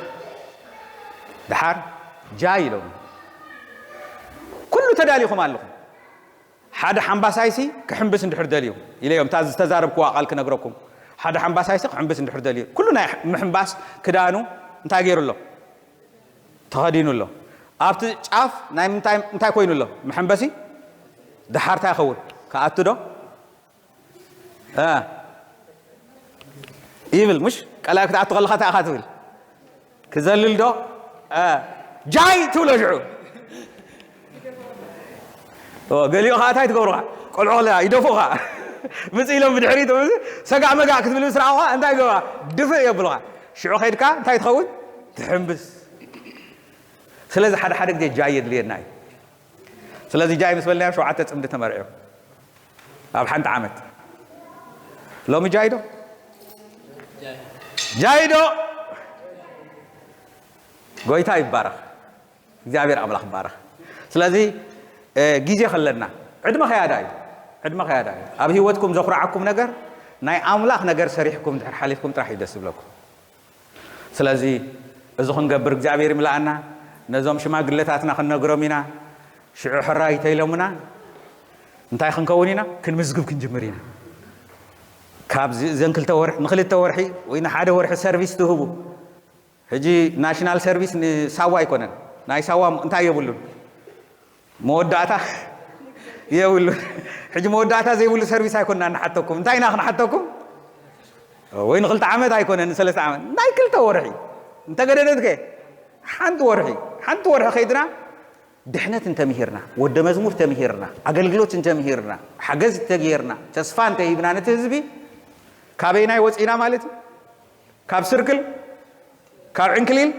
ድሓር ጃይ ኢሎም ኩሉ ተዳሊኹም ኣለኹም ሓደ ሓምባሳይሲ ክሕምብስ እንድሕር ደልዩ ኢለዮም እታ ዝተዛረብክዋ ቃል ክነግረኩም ሓደ ሓምባሳይሲ ክሕምብስ እንድሕር ደልዩ ኩሉ ናይ ምሕምባስ ክዳኑ እንታይ ገይሩ ኣሎ ተኸዲኑ ኣሎ ኣብቲ ጫፍ ናይ ምንታይ እንታይ ኮይኑ ኣሎ መሐንበሲ ድሓርታ ይኸውን ክኣቱ ዶ ይብል ምሽ ቀላይ ክትኣቱ ከለኻ እንታይ ኢኻ ትብል ክዘልል ዶ ጃይ ትብሎ ሽዑ ገሊኡ ከዓ እንታይ ትገብሩኻ ቆልዑ ከለና ይደፉኻ ምፅ ኢሎም ብድሕሪት ሰጋዕ መጋዕ ክትብል ምስ ረኣኹኻ እንታይ ገባ ድፍእ የብሉኻ ሽዑ ከይድካ እንታይ ትኸውን ትሕምብስ ስለዚ ሓደ ሓደ ግዜ ጃይ የድልየና እዩ ስለዚ ጃይ ምስ በልናዮም ሸውዓተ ፅምዲ ተመርዕዮም ኣብ ሓንቲ ዓመት ሎሚ ጃይዶ ጃይዶ ጎይታ ይባረኽ እግዚኣብሔር ኣምላኽ ይባረኽ ስለዚ ግዜ ከለና ዕድመ ከያዳ እዩ ዕድመ ከያዳ እዩ ኣብ ህይወትኩም ዘኩርዓኩም ነገር ናይ ኣምላኽ ነገር ሰሪሕኩም ድሕር ሓሊፍኩም ጥራሕ እዩ ደስ ዝብለኩም ስለዚ እዚ ክንገብር እግዚኣብሔር ይምልኣና ነዞም ሽማግለታትና ክንነግሮም ኢና ሽዑ ሕራይ ተኢሎምና እንታይ ክንከውን ኢና ክንምዝግብ ክንጅምር ኢና ካብ ዘን ክልተ ወርሒ ንክልተ ወርሒ ወይ ንሓደ ወርሒ ሰርቪስ ትህቡ ሕጂ ናሽናል ሰርቪስ ንሳዋ ኣይኮነን ናይ ሳዋ እንታይ የብሉን መወዳእታ የብሉን ሕጂ መወዳእታ ዘይብሉ ሰርቪስ ኣይኮንና ንሓተኩም እንታይ ኢና ክንሓተኩም ወይ ንክልተ ዓመት ኣይኮነን ንሰለስተ ዓመት ናይ ክልተ ወርሒ እንተገደደትከ ሓንቲ ወርሒ ሓንቲ ወርሒ ከይድና ድሕነት እንተምሂርና ወደ መዝሙር ተምሂርና ኣገልግሎት እንተምሂርና ሓገዝ እንተገይርና ተስፋ እንተሂብና ነቲ ህዝቢ ካበይናይ ወፂና ማለት እዩ ካብ ስርክል ካብ ዕንክሊል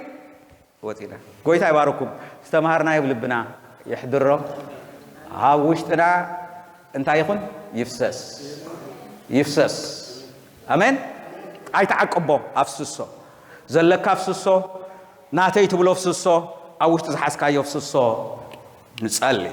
ወፂና ጎይታ ይባርኩም ዝተምሃርናዮ ኣብ ልብና ይሕድሮ ኣብ ውሽጥና እንታይ ይኹን ይፍሰስ ይፍሰስ ኣሜን ኣይተዓቅቦ ኣፍስሶ ዘለካ ፍስሶ፣ ናተይ ትብሎ ፍስሶ፣ ኣብ ውሽጢ ዝሓዝካዮ ፍስሶ ንጸሊ።